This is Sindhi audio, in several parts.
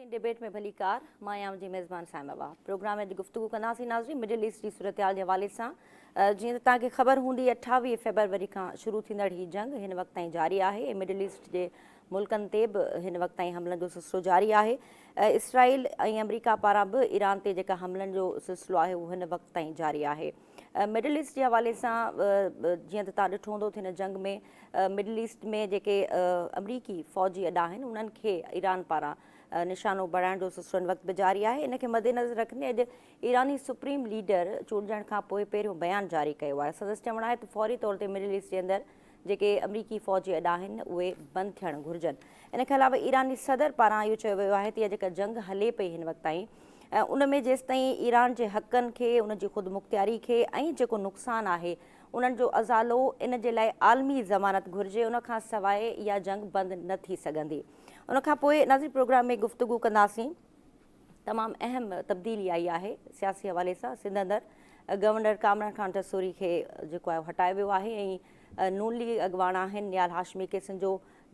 ناظرين ڊبيٽ ۾ ڀليڪار مان آهيان اوهان جي ميزبان صائمه وهاب پروگرام ۾ اڄ گفتگو ڪنداسين ناظرين مڊل ايسٽ جي صورتحال جي حوالي سان جيئن ته توهان کي خبر هوندي 28 فيبروري کان شروع ٿيندڙ هي جنگ هن وقت تائين جاري آهي ۽ مڊل ايسٽ جي ملڪن تي به هن وقت تائين حملن جو سلسلو جاري آهي اسرائيل ۽ آمريڪا پاران به ايران تي جيڪا حملن جو سلسلو آهي اهو هن وقت تائين جاري آهي مڊل ايسٽ جي حوالي سان جيئن ته توهان ڏٺو هوندو ته هن جنگ ۾ مڊل ايسٽ ۾ جيڪي آمريڪي فوجي اڏا آهن انهن کي ايران پاران نشانو بڻائڻ جو سلسلو هن وقت به جاري آهي ان کي مدنظر رکندي اڄ ايراني سپريم ليڊر چونڊجڻ کان پوء پهريون بيان جاري ڪيو آهي سندس چوڻ آهي ته فوري طور تي مڊل ايسٽ جي اندر جيڪي آمريڪي فوجي اڏا آهن اهي بند ٿيڻ گهرجن. ان کان علاوه ايراني صدر پاران اهو چيو ويو آهي ته اها جيڪا جنگ هلي پئي هن وقت تائين ان ۾ جيستائين ايران جي حقن کي ان جي خودمختياري کي ۽ جيڪو نقصان آهي انهن جو ازالو ان جي لاء عالمي ضمانت گهرجي ان کان سواء اها جنگ بند نه ٿي سگهندي. ان کان پوء ناظرين پروگرام ۾ گفتگو ڪنداسين. تمام اهم تبديلي آئي آهي سياسي حوالي سان سنڌ اندر گورنر ڪامران خان ٽسوري کي جيڪو آهي هٽايو ويو آهي ۽ نون ليگ اڳواڻ آهن نيال هاشمي کي سنڌ جو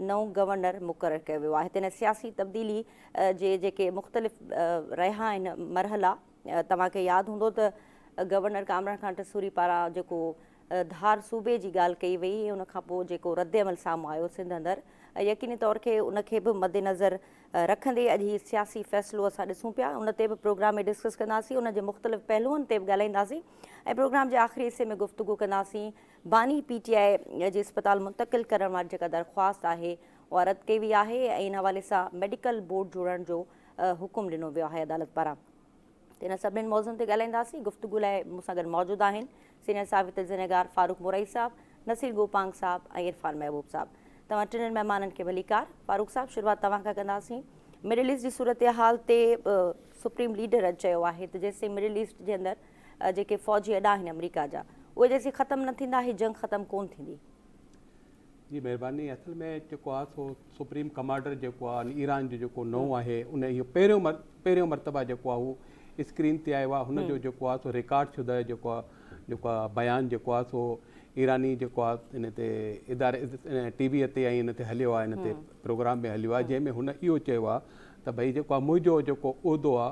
نئون گورنر مقرر ڪيو ويو آهي تنهن سياسي تبديلي جي جيڪي مختلف رهيا آهن مرحلا توهان کي ياد هوندو ته گورنر ڪامران خان ٽسوري پاران جيڪو ڌار صوبي جي ڳالهه ڪئي وئي ان کان پوء جيڪو رد عمل سامهون آيو سنڌ اندر يقيني طور کي ان کي به مدنظر رکندي اڄ هي سياسي فيصلو اسان ڏسون پيا ان تي به پروگرام ۾ ڊسڪس ڪنداسين ان جي مختلف پهلوئن تي به ڳالهائينداسين ۽ پروگرام جي آخري حصي ۾ گفتگو ڪنداسين باني پي ٽي آء جي اسپتال منتقل ڪرڻ واري جيڪا درخواست آهي اها رد ڪئي وئي آهي ۽ ان حوالي سان ميڊيڪل بورڊ جوڙڻ جو حڪم ڏنو ويو آهي عدالت پاران ته انهن سڀني موضوعن تي ڳالهائينداسين. گفتگو لاء مون سان گڏ موجود آهن سينيئر صحافي تجزيه نگار فاروق مورائي صاحب، نصير گوپانگ صاحب ۽ عرفان محبوب صاحب. توهان ٽنهي مهمانن کي ڀليڪار. فاروق صاحب شروعات توهان کان ڪنداسين. مڊل ايسٽ جي صورتحال تي سپريم ليڊر اڄ چيو آهي ته جيستائين مڊل ايسٽ جي اندر جيڪي فوجي اڏا آهن آمريڪا جا اهي جيسين ختم نه ٿيندا هي جنگ ختم ڪونه ٿيندي. جي مهرباني اصل ۾ جيڪو آ سو سپريم ڪمانڊر جيڪو آ ايران جو جيڪو نئون آهي ان اهو پهريون پهريون مرتبه جيڪو آ هو اسڪرين تي آيو آ هن جو جيڪو آ سو رڪارڊ شده جيڪو آ جيڪو آ بيان جيڪو آ سو ايراني جيڪو آ ان تي اداري ٽي وي تي ۽ ان تي هليو آ ان تي پروگرام ۾ هليو آ جنهن ۾ هن اهو چيو آ ته ڀئي جيڪو آ منهنجو جيڪو عهدو آ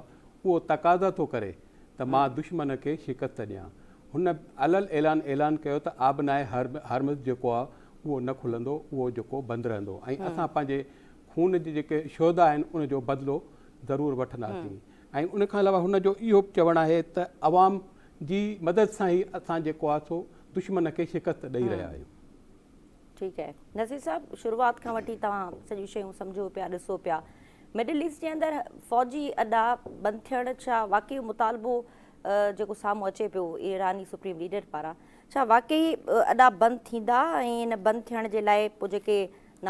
اهو تقاضا ٿو ڪري ته مان دشمن کي شڪست ڏيان. هن علي الاعلان اعلان ڪيو ته آبنائي هرمز جيڪو آهي اهو نه کلندو، اهو جيڪو بند رهندو ۽ اسان پنهنجي خون جي جيڪي شهدا آهن ان جو بدلو ضرور وٺنداسين ۽ ان کان علاوه هن جو اهو به چوڻ آهي ته عوام جي مدد سان ئي اسان جيڪو آهي سو دشمن کي شڪست ڏئي رهيا آهيون. ٺيڪ آهي نصير صاحب شروعات کان وٺي توهان سڄيون شيون سمجهو پيا ڏسو پيا مڊل ايسٽ جي اندر فوجي اڏا بند ٿيڻ ڇا واقعي مطالبو جيڪو سامهون اچي پيو ايراني سپريم ليڊر پاران ڇا واقعي اڏا بند ٿيندا ۽ ان بند ٿيڻ جي لاء پوء جيڪي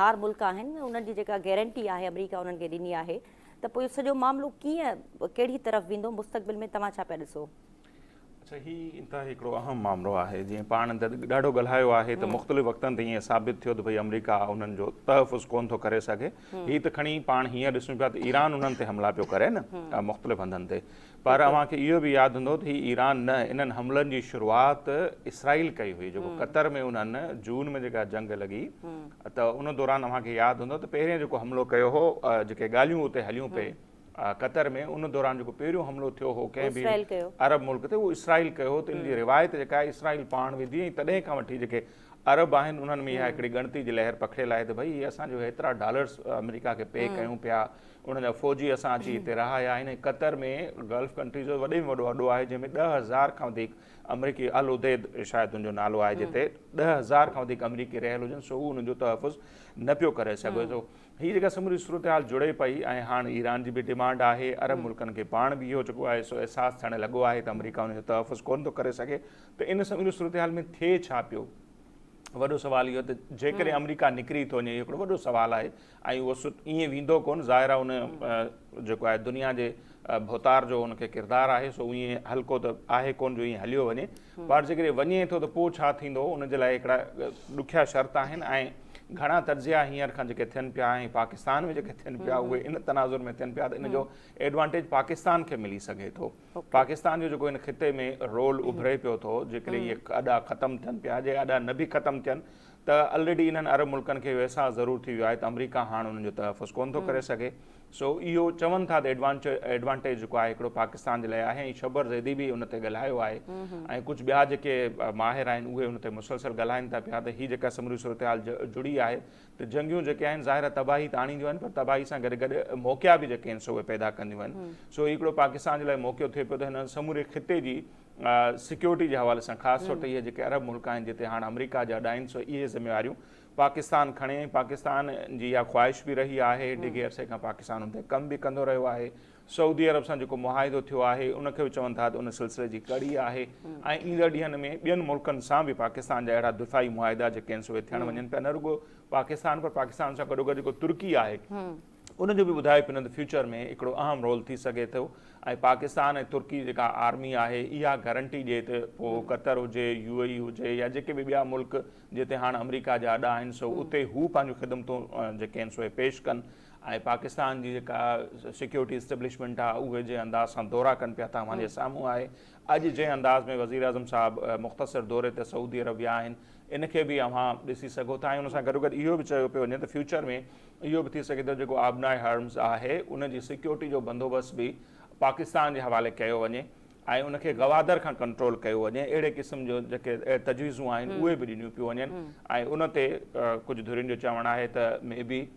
نار ملڪ آهن انهن جي جيڪا گيرنٽي آهي آمريڪا انهن کي ڏني آهي ته پوء سڄو معاملو ڪيئن ڪهڙي طرف ويندو مستقبل ۾ توهان ڇا پيا ڏسو؟ اڇا هي انتهائي هڪڙو اهم مامرو آهي جيئن پاڻ ڏاڍو ڳالهايو آهي ته مختلف وقتن تي ائين ثابت ٿيو ته ڀئي آمريڪا انهن جو تحفظ ڪون ٿو ڪري سگهي هي ته کڻي پاڻ هيئن ڏسون پيا ته ايران انهن تي حملا پيو ڪري نه مختلف هنڌن تي پر اوهان کي اهو به ياد هوندو ته هي ايران نه انهن حملن جي شروعات اسرائيل ڪئي هئي جيڪو قطر ۾ انهن جون ۾ جيڪا جنگ لڳي ته ان دوران اوهان کي ياد هوندو ته پهرين جيڪو حملو ڪيو هو جيڪي ڳالهيون اتي هليون پئي قطر ۾ ان دوران جيڪو پهريون حملو ٿيو هو ڪنهن به عرب ملڪ تي اهو اسرائيل ڪيو هو ته ان جي روايت جيڪا آهي اسرائيل پاڻ وڌي ۽ تڏهن کان وٺي جيڪي عرب آهن انهن ۾ اها هڪڙي ڳڻتي جي لهر پکڙيل آهي ته ڀئي هي اسان جو هيترا ڊالرس آمريڪا کي پي ڪيون پيا انهن جا فوجي اسان اچي هتي رهايا آهن ۽ قطر ۾ گلف ڪنٽريز جو وڏي ۾ وڏو اڏو آهي جنهن ۾ 10000 کان وڌيڪ آمريڪي العديد شايد ان جو نالو آهي جتي 10000 کان وڌيڪ آمريڪي رهيل هجن سو هو انهن جو تحفظ نه پيو ڪري سگهي ٿو هي جيڪا سموري صورتحال جڙي پئي ۽ هاڻ ايران جي به ڊمانڊ آهي، عرب ملڪن کي پاڻ به اهو جيڪو آهي سو احساس ٿيڻ لڳو آهي ته آمريڪا ان جو تحفظ ڪونه ٿو ڪري سگهي ته ان سموري صورتحال ۾ ٿئي ڇا پيو؟ وڏو سوال اهو ته جيڪڏهن آمريڪا نڪري ٿو وڃي اهو هڪڙو وڏو سوال آهي ۽ اهو ائين ويندو ڪونه ظاهر آهي ان جيڪو آهي دنيا جي ڀوتار جو ان کي ڪردار آهي سو ائين هلڪو ته آهي ڪونه جو ائين هليو وڃي پر جيڪڏهن وڃي ٿو ته پوء ڇا ٿيندو ان جي لاء هڪڙا ڏکيا شرط آهن ۽ گهڻا تجزيا هينئر کان جيڪي ٿين پيا ۽ پاڪستان ۾ جيڪي ٿين پيا اهي ان تناظر ۾ ٿين پيا ته ان جو ايڊوانٽيج پاڪستان کي ملي سگهي ٿو پاڪستان جو جيڪو هن خطي ۾ رول اڀري پيو ٿو جيڪڏهن اهي اڏا ختم ٿين پيا جي اڏا نه به ختم ٿين ته الريڊي انهن عرب ملڪن کي اهو احساس ضرور ٿي ويو آهي ته آمريڪا هاڻ انهن جو تحفظ ڪونه ٿو ڪري سگهي. سو اهو چون ٿا ته ايڊوانٽيج جيڪو آهي هڪڙو پاڪستان جي لاء آهي ۽ شبر زيدي به ان تي ڳالهايو آهي ۽ ڪجهه ٻيا جيڪي ماهر آهن اهي ان تي مسلسل ڳالهائن ٿا پيا ته هي جيڪا سموري صورتحال جڙي آهي ته جنگيون جيڪي آهن ظاهر آهي تباهي ته آڻينديون آهن پر تباهي سان گڏ گڏ موقعا به جيڪي آهن سو اهي پيدا ڪنديون آهن سو هي هڪڙو پاڪستان جي لاء موقعو ٿئي پيو ته هن سموري خطي جي سيڪيورٽي جي حوالي سان خاص طور تي اهي جيڪي عرب ملڪ آهن جتي هاڻ آمريڪا جا اڏا آهن سو اهي ذميواريون پاڪستان کڻي پاڪستان جي اها خواهش به رهي آهي ڊگهي عرصي کان پاڪستان ان تي ڪم به ڪندو رهيو آهي سعودي عرب سان جيڪو معاهدو ٿيو آهي ان کي به چون ٿا ته ان سلسلي جي ڪڙي آهي ۽ ايندڙ ڏينهن ۾ ٻين ملڪن سان به پاڪستان جا اهڙا دفاعي معاهدا جيڪي آهن سو اهي ٿيڻ وڃن پيا نه رڳو پاڪستان پر پاڪستان سان گڏوگڏ جيڪو ترڪي آهي ان جو به ٻڌايو پيو ته فيوچر ۾ هڪڙو اهم رول ٿي سگهي ٿو ۽ پاڪستان ۽ ترڪي جيڪا آرمي آهي اها گارنٽي ڏئي ته پوء قطر هجي يو اي اي هجي يا جيڪي به ٻيا ملڪ جتي هاڻ آمريڪا جا اڏا آهن سو اتي هو پنهنجون خدمتون جيڪي آهن سو اهي پيش ڪن ۽ پاڪستان جي جيڪا سيڪيورٽي اسٽيبلشمينٽ آهي اهي جنهن انداز سان دورا ڪن پيا ٿا اوهان جي سامهون آهي اڄ جنهن انداز ۾ وزيراعظم صاحب مختصر دوري تي سعودي عرب ويا آهن ان کي به اوهان ڏسي سگهو ٿا ۽ ان سان گڏوگڏ اهو به چيو پيو وڃي ته فيوچر ۾ اهو به ٿي سگهي ٿو جيڪو آبنائي هرمز آهي ان جي سيڪيورٽي جو بندوبست به پاڪستان جي حوالي ڪيو وڃي ۽ ان کي گوادر کان ڪنٽرول ڪيو وڃي اهڙي قسم جو جيڪي تجويزون آهن اهي به ڏنيون پيون وڃن ۽ ان تي ڪجهه ڌرين جو چوڻ آهي ته مي بي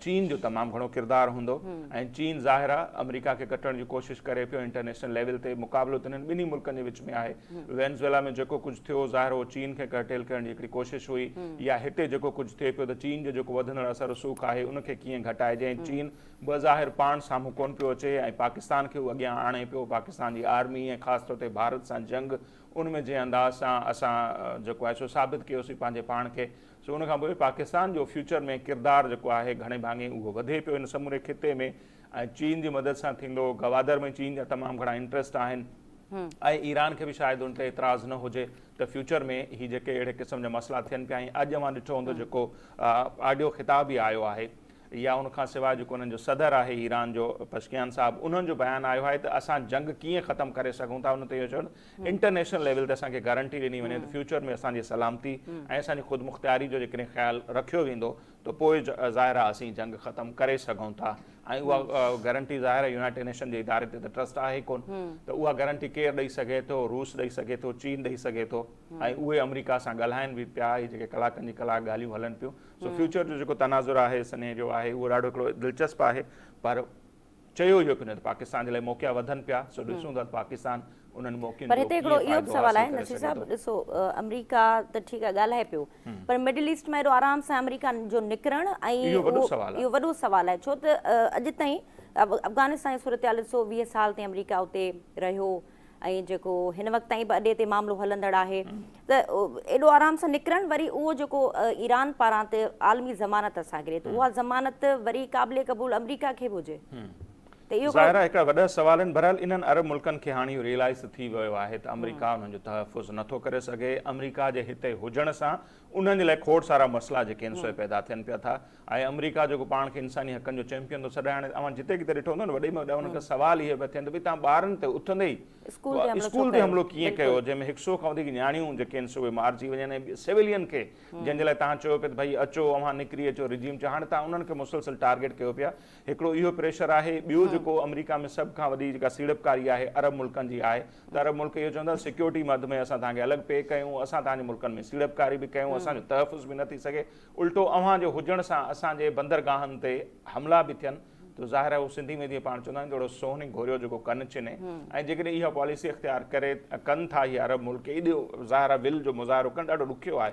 چين جو تمام گهڻو ڪردار هوندو ۽ چين ظاهر آهي آمريڪا کي ڪٽڻ جي ڪوشش ڪري پيو انٽرنيشنل ليول تي مقابلو ته انهن ٻنهي ملڪن جي وچ ۾ آهي وينزويلا ۾ جيڪو ڪجهه ٿيو ظاهر اهو چين کي ڪرٽيل ڪرڻ جي هڪڙي ڪوشش هئي يا هتي جيڪو ڪجهه ٿئي پيو ته چين جو جيڪو وڌندڙ اثر رسوخ آهي ان کي ڪيئن گهٽائجي ۽ چين بظاهر پاڻ سامهون ڪونه پيو اچي ۽ پاڪستان کي هو اڳيان آڻي پيو، پاڪستان جي آرمي ۽ خاص طور تي ڀارت سان جنگ ان ۾ جنهن انداز سان اسان جيڪو آهي سو ثابت ڪيوسين پنهنجي پاڻ کي سو ان کان پوء پاڪستان جو فيوچر ۾ ڪردار جيڪو آهي گهڻي ڀاڱي اهو وڌي پيو هن سموري خطي ۾ ۽ چين جي مدد سان ٿيندو، گوادر ۾ چين جا تمام گهڻا انٽرسٽ آهن ۽ ايران کي به شايد ان تي اعتراض نه هجي ته فيوچر ۾ هي جيڪي اهڙي قسم جا مسئلا ٿين پيا ۽ اڄ اوهان ڏٺو هوندو جيڪو آڊيو خطاب به آيو آهي يا ان کان سواء جيڪو انهن جو صدر آهي ايران جو پشڪيان صاحب انهن جو بيان آيو آهي ته اسان جنگ ڪيئن ختم ڪري سگهون ٿا ان تي اهو چيو ته انٽرنيشنل ليول تي اسان کي گارنٽي ڏني وڃي ته فيوچر ۾ اسان جي سلامتي ۽ اسان جي خودمختياري جو جيڪڏهن خيال رکيو ويندو ته پوء ظاهر آهي اسين جنگ ختم ڪري سگهون ٿا ۽ اها گارنٽي ظاهر آهي يونائيٽيڊ نيشن جي اداري تي ته ٽرسٽ آهي ڪونه ته اها گارنٽي ڪير ڏئي سگهي ٿو روس ڏئي سگهي ٿو چين ڏئي سگهي ٿو ۽ اهي آمريڪا سان ڳالهائن به پيا اهي جيڪي ڪلاڪن جي ڪلاڪ ڳالهيون هلن پيون سو فيوچر جو جيڪو تناظر آهي سنهي جو آهي اهو ڏاڍو هڪڙو دلچسپ آهي پر چيو اهو پيو ته پاڪستان جي لاء موقعا وڌن پيا سو ڏسون ٿا ته پاڪستان انهن موقعن پر هتي هڪڙو اهو به سوال آهي نصير صاحب ڏسو آمريڪا ته ٺيڪ آهي ڳالهائي پيو پر مڊل ايسٽ مان ايڏو آرام سان آمريڪا جو نڪرڻ ۽ اهو وڏو سوال آهي اهو وڏو سوال آهي ڇو ته اڄ تائين افغانستان جي صورتحال ڏسو 20 سال تائين آمريڪا اتي رهيو ۽ جيڪو هن وقت تائين به اڏي تي معاملو هلندڙ آهي ته ايڏو آرام سان نڪرڻ وري اهو جيڪو ايران پاران ته عالمي ضمانت اسان کي ڏي ته اها ضمانت وري قابل قبول آمريڪا کي به هجي ته اهو ظاهر آهي هڪڙا وڏا سوال آهن بهرحال انهن عرب ملڪن کي هاڻي اهو ريئلائز ته ٿي ويو آهي ته آمريڪا انهن جو تحفظ نٿو ڪري سگهي آمريڪا جي هتي هجڻ سان انهن جي لاء کوڙ سارا مسئلا جيڪي آهن سو پيدا ٿين پيا ٿا ۽ آمريڪا جيڪو پاڻ کي انساني حقن جو چيمپيئن ٿو سڏائي هاڻي اوهان جتي ڪٿي ڏٺو هوندو نه وڏي ۾ وڏا انهن کان سوال اهي پيا ٿين ته ڀئي توهان ٻارن تي اٿندي ئي اسڪول تي حملو ڪيئن ڪيو جنهن ۾ هڪ سو کان وڌيڪ نياڻيون جيڪي آهن سو اهي مارجي وڃن ۽ سويلين کي جنهن جي لاء توهان چيو پيا ته ڀئي اچو اوهان نڪري اچو رجيم چيو هاڻي توهان انهن کي مسلسل ٽارگيٽ ڪيو پيا هڪڙو اهو پريشر آهي ٻيو جيڪو آمريڪا ۾ سڀ کان وڏي جيڪا سيڙپڪاري آهي عرب ملڪن جي آهي ته عرب ملڪ اهو چوندا سيڪيورٽي مد ۾ اسان توهان کي الڳ پي ڪيون اسان توهان جي ملڪن ۾ سيڙپڪاري به ڪيون اسان جو تحفظ به نه ٿي سگهي الٽو اوهان جي هجڻ سان اسان جي بندرگاهن تي حملا به ٿين ته ظاهر آهي هو سنڌي ۾ جيئن پاڻ چوندا آهن ته اهڙو سونهن گهوريو جيڪو ڪن ڇني ۽ جيڪڏهن اها پاليسي اختيار ڪري ڪن ٿا اهي عرب ملڪ ايڏو ظاهر آهي ول جو مظاهرو ڪرڻ ڏاڍو ڏکيو آهي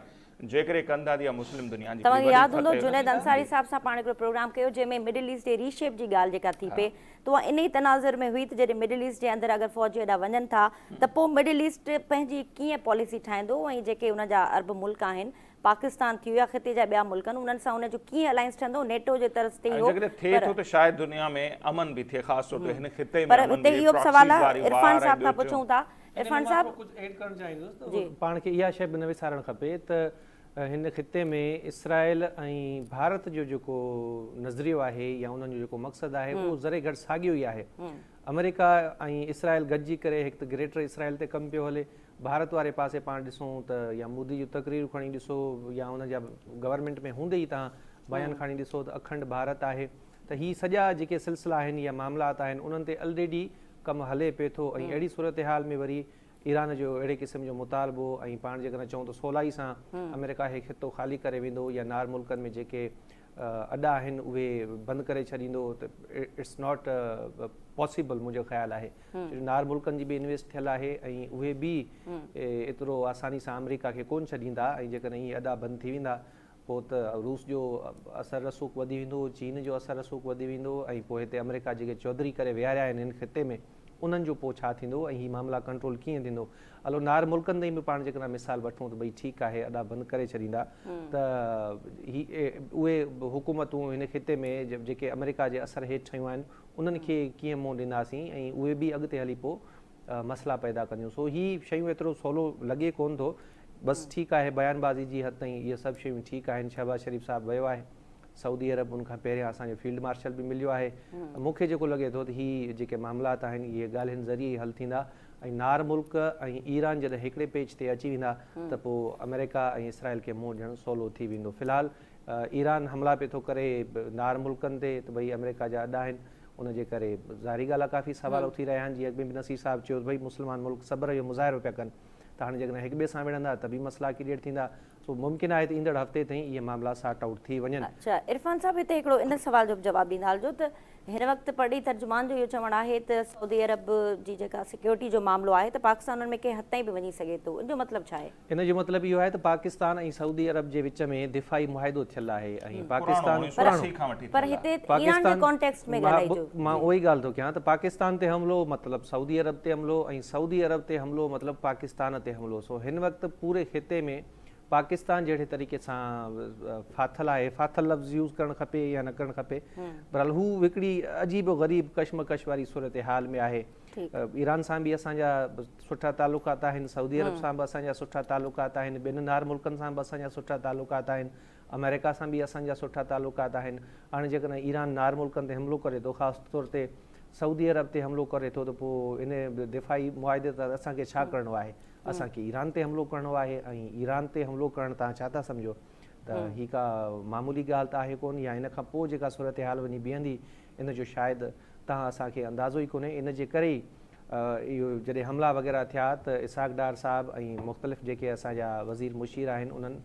جيڪڏهن ڪن ٿا ته اها مسلم دنيا جي توهان هڪڙي کي ياد وڏي هوندو فتح جنيد انصاري صاحب سان پاڻ هڪڙو پروگرام ڪيو جنهن ۾ مڊل ايسٽ جي ري شيپ جي ڳالهه جيڪا ٿي پئي ته اها انهي تناظر ۾ هئي ته جڏهن مڊل ايسٽ جي اندر اگر فوجي اڏا وڃن ٿا ته پوء مڊل ايسٽ پنهنجي ڪيئن پاليسي ٺاهيندو ۽ جيڪي ان جا عرب ملڪ آهن پاڪستان ٿيو يا خطي جا ٻيا ملڪ آهن انهن سان ان جو ڪيئن الائنس ٺهندو نيٽو جي طرز تي ۽ اهو جيڪڏهن ٿئي پر ٿو ته شايد دنيا ۾ امن به ٿئي خاص طور تي هن خطي ۾ پر امن هتي ٿئي اهو به سوال پراڪسيز آهي واري عرفان وار ۽ صاحب ٻيو کان ٽيون. پڇون ٿا ان ۾ عرفان مان صاحب ٿورو ڪجهه ايڊ ڪرڻ چاهيندس ته جي. پاڻ کي اها شيء به نه وسارڻ کپي ته هن خطي ۾ اسرائيل ۽ ڀارت جو جيڪو نظريو آهي يا انهن جو جيڪو مقصد آهي اهو ذري گهٽ ساڳيو ئي آهي. آمريڪا ۽ اسرائيل گڏجي ڪري هڪ ته گريٽر اسرائيل تي ڪم پيو هلي ڀارت واري پاسي پاڻ ڏسون ته يا مودي جون تقريرون کڻي ڏسو يا ان جا گورنمينٽ ۾ هوندي ئي توهان بيان کڻي ڏسو ته اکنڊ ڀارت آهي ته هي سڄا جيڪي سلسلا آهن يا معاملات آهن انهن تي الريڊي ڪم هلي پئي ٿو ۽ اهڙي صورتحال ۾ وري ايران جو اهڙي قسم جو مطالبو ۽ پاڻ جيڪڏهن چئون ته سولائي سان آمريڪا هي خطو خالي ڪري ويندو يا نار ملڪن ۾ جيڪي اڏا آهن اهي بند ڪري ڇڏيندو ته it's not possible منهنجو خيال آهي ڇو جو نار ملڪن جي به انويسٽ ٿيل آهي ۽ اهي به ايترو آساني سان آمريڪا کي ڪون ڇڏيندا ۽ جيڪڏهن اهي اڏا بند ٿي ويندا پوء ته روس جو اثر رسوخ وڌي ويندو، چين جو اثر رسوخ وڌي ويندو ۽ پوء هتي آمريڪا جيڪي چوڌري ڪري ويهاريا آهن هن خطي ۾ انهن جو پوء ڇا ٿيندو ۽ هي معاملا ڪنٽرول ڪيئن ٿيندو. هلو نار ملڪن تائين به پاڻ جيڪڏهن مثال وٺون ته ڀئي ٺيڪ آهي اڏا بند ڪري ڇڏيندا ته هي اهي حڪومتون هن خطي ۾ جيڪي آمريڪا جي اثر هيٺ ٺهيون آهن انهن کي ڪيئن منهن ڏينداسين ۽ اهي به اڳتي هلي پوء مسئلا پيدا ڪنديون سو هي شيون ايترو سولو لڳي ڪون ٿو بس ٺيڪ آهي بيان بازي جي حد تائين اهي سڀ شيون ٺيڪ آهن شهباز شريف صاحب ويو آهي سعودي عرب ان کان پهريان اسان جو فيلڊ مارشل به مليو آهي مون کي جيڪو لڳي ٿو ته هي جيڪي معاملات آهن اهي ڳالهين ذريعي ئي حل ٿيندا ۽ نار ملڪ ۽ ايران جڏهن هڪڙي پيج تي اچي ويندا ته پوء آمريڪا ۽ اسرائيل کي منهن ڏيڻ سولو ٿي ويندو في الحال ايران حملا پئي ٿو ڪري نار ملڪن تي ته ڀئي آمريڪا جا اڏا آهن ان جي ڪري ظاهري ڳالهه آهي ڪافي سوال اٿي رهيا آهن جيئن اڳ ۾ به نصير صاحب چيو ته ڀئي مسلمان ملڪ صبر جو مظاهرو پيا ڪن ته هاڻي جيڪڏهن هڪ ٻئي سان وڙهندا ته به مسئلا ڪريئيٽ ٿيندا سو ممڪن آهي ته ايندڙ هفتي تائين اهي معاملا سارٽ آئوٽ ٿي وڃن. اڇا عرفان صاحب هتي هڪڙو ان سوال جو به جواب ڏيندا هلجو ته هن وقت پرڏيهي ترجمان جو اهو چوڻ آهي ته سعودي عرب جي جيڪا سيڪيورٽي جو معاملو آهي ته پاڪستان ان ۾ ڪنهن حد تائين به وڃي سگهي ٿو ان جو مطلب ڇا آهي؟ ان جو مطلب اهو آهي ته پاڪستان ۽ سعودي عرب جي وچ ۾ دفاعي معاهدو ٿيل آهي ۽ پاڪستان پراڻو پر هتي ايران جي ڪانٽيڪسٽ ۾ ڳالهائجو. مان اهو ئي ڳالهه ٿو ڪيان ته پاڪستان تي حملو مطلب سعودي عرب تي حملو ۽ سعودي عرب تي حملو مطلب پاڪستان تي حملو سو هن وقت پوري خطي ۾ پاڪستان جهڙي طريقي سان ڦاٿل آهي ڦاٿل لفظ يوز ڪرڻ کپي يا نه ڪرڻ کپي بهرحال هو هڪڙي عجيب و غريب ڪشمڪش واري صورتحال ۾ آهي ايران سان به اسان جا سٺا تعلقات آهن، سعودي عرب سان به اسان جا سٺا تعلقات آهن، ٻين نار ملڪن سان به اسان جا سٺا تعلقات آهن، آمريڪا سان به اسان جا سٺا تعلقات آهن. هاڻي جيڪڏهن ايران نار ملڪن تي حملو ڪري ٿو، خاص طور تي سعودي عرب تي حملو ڪري ٿو ته پوء ان دفاعي معاهدي تحت اسان کي ڇا ڪرڻو آهي؟ اسان کي ايران تي حملو ڪرڻو آهي ۽ ايران تي حملو ڪرڻ توهان ڇا ٿا سمجهو ته هي ڪا معمولي ڳالهه ته آهي ڪونه يا ان کان پوء جيڪا صورتحال وڃي بيهندي ان جو شايد توهان اسان کي اندازو ئي ڪونهي ان جي ڪري ئي اهو جڏهن حملا وغيره ٿيا ته اسحاق ڊار صاحب ۽ مختلف جيڪي اسان جا وزير مشير آهن انهن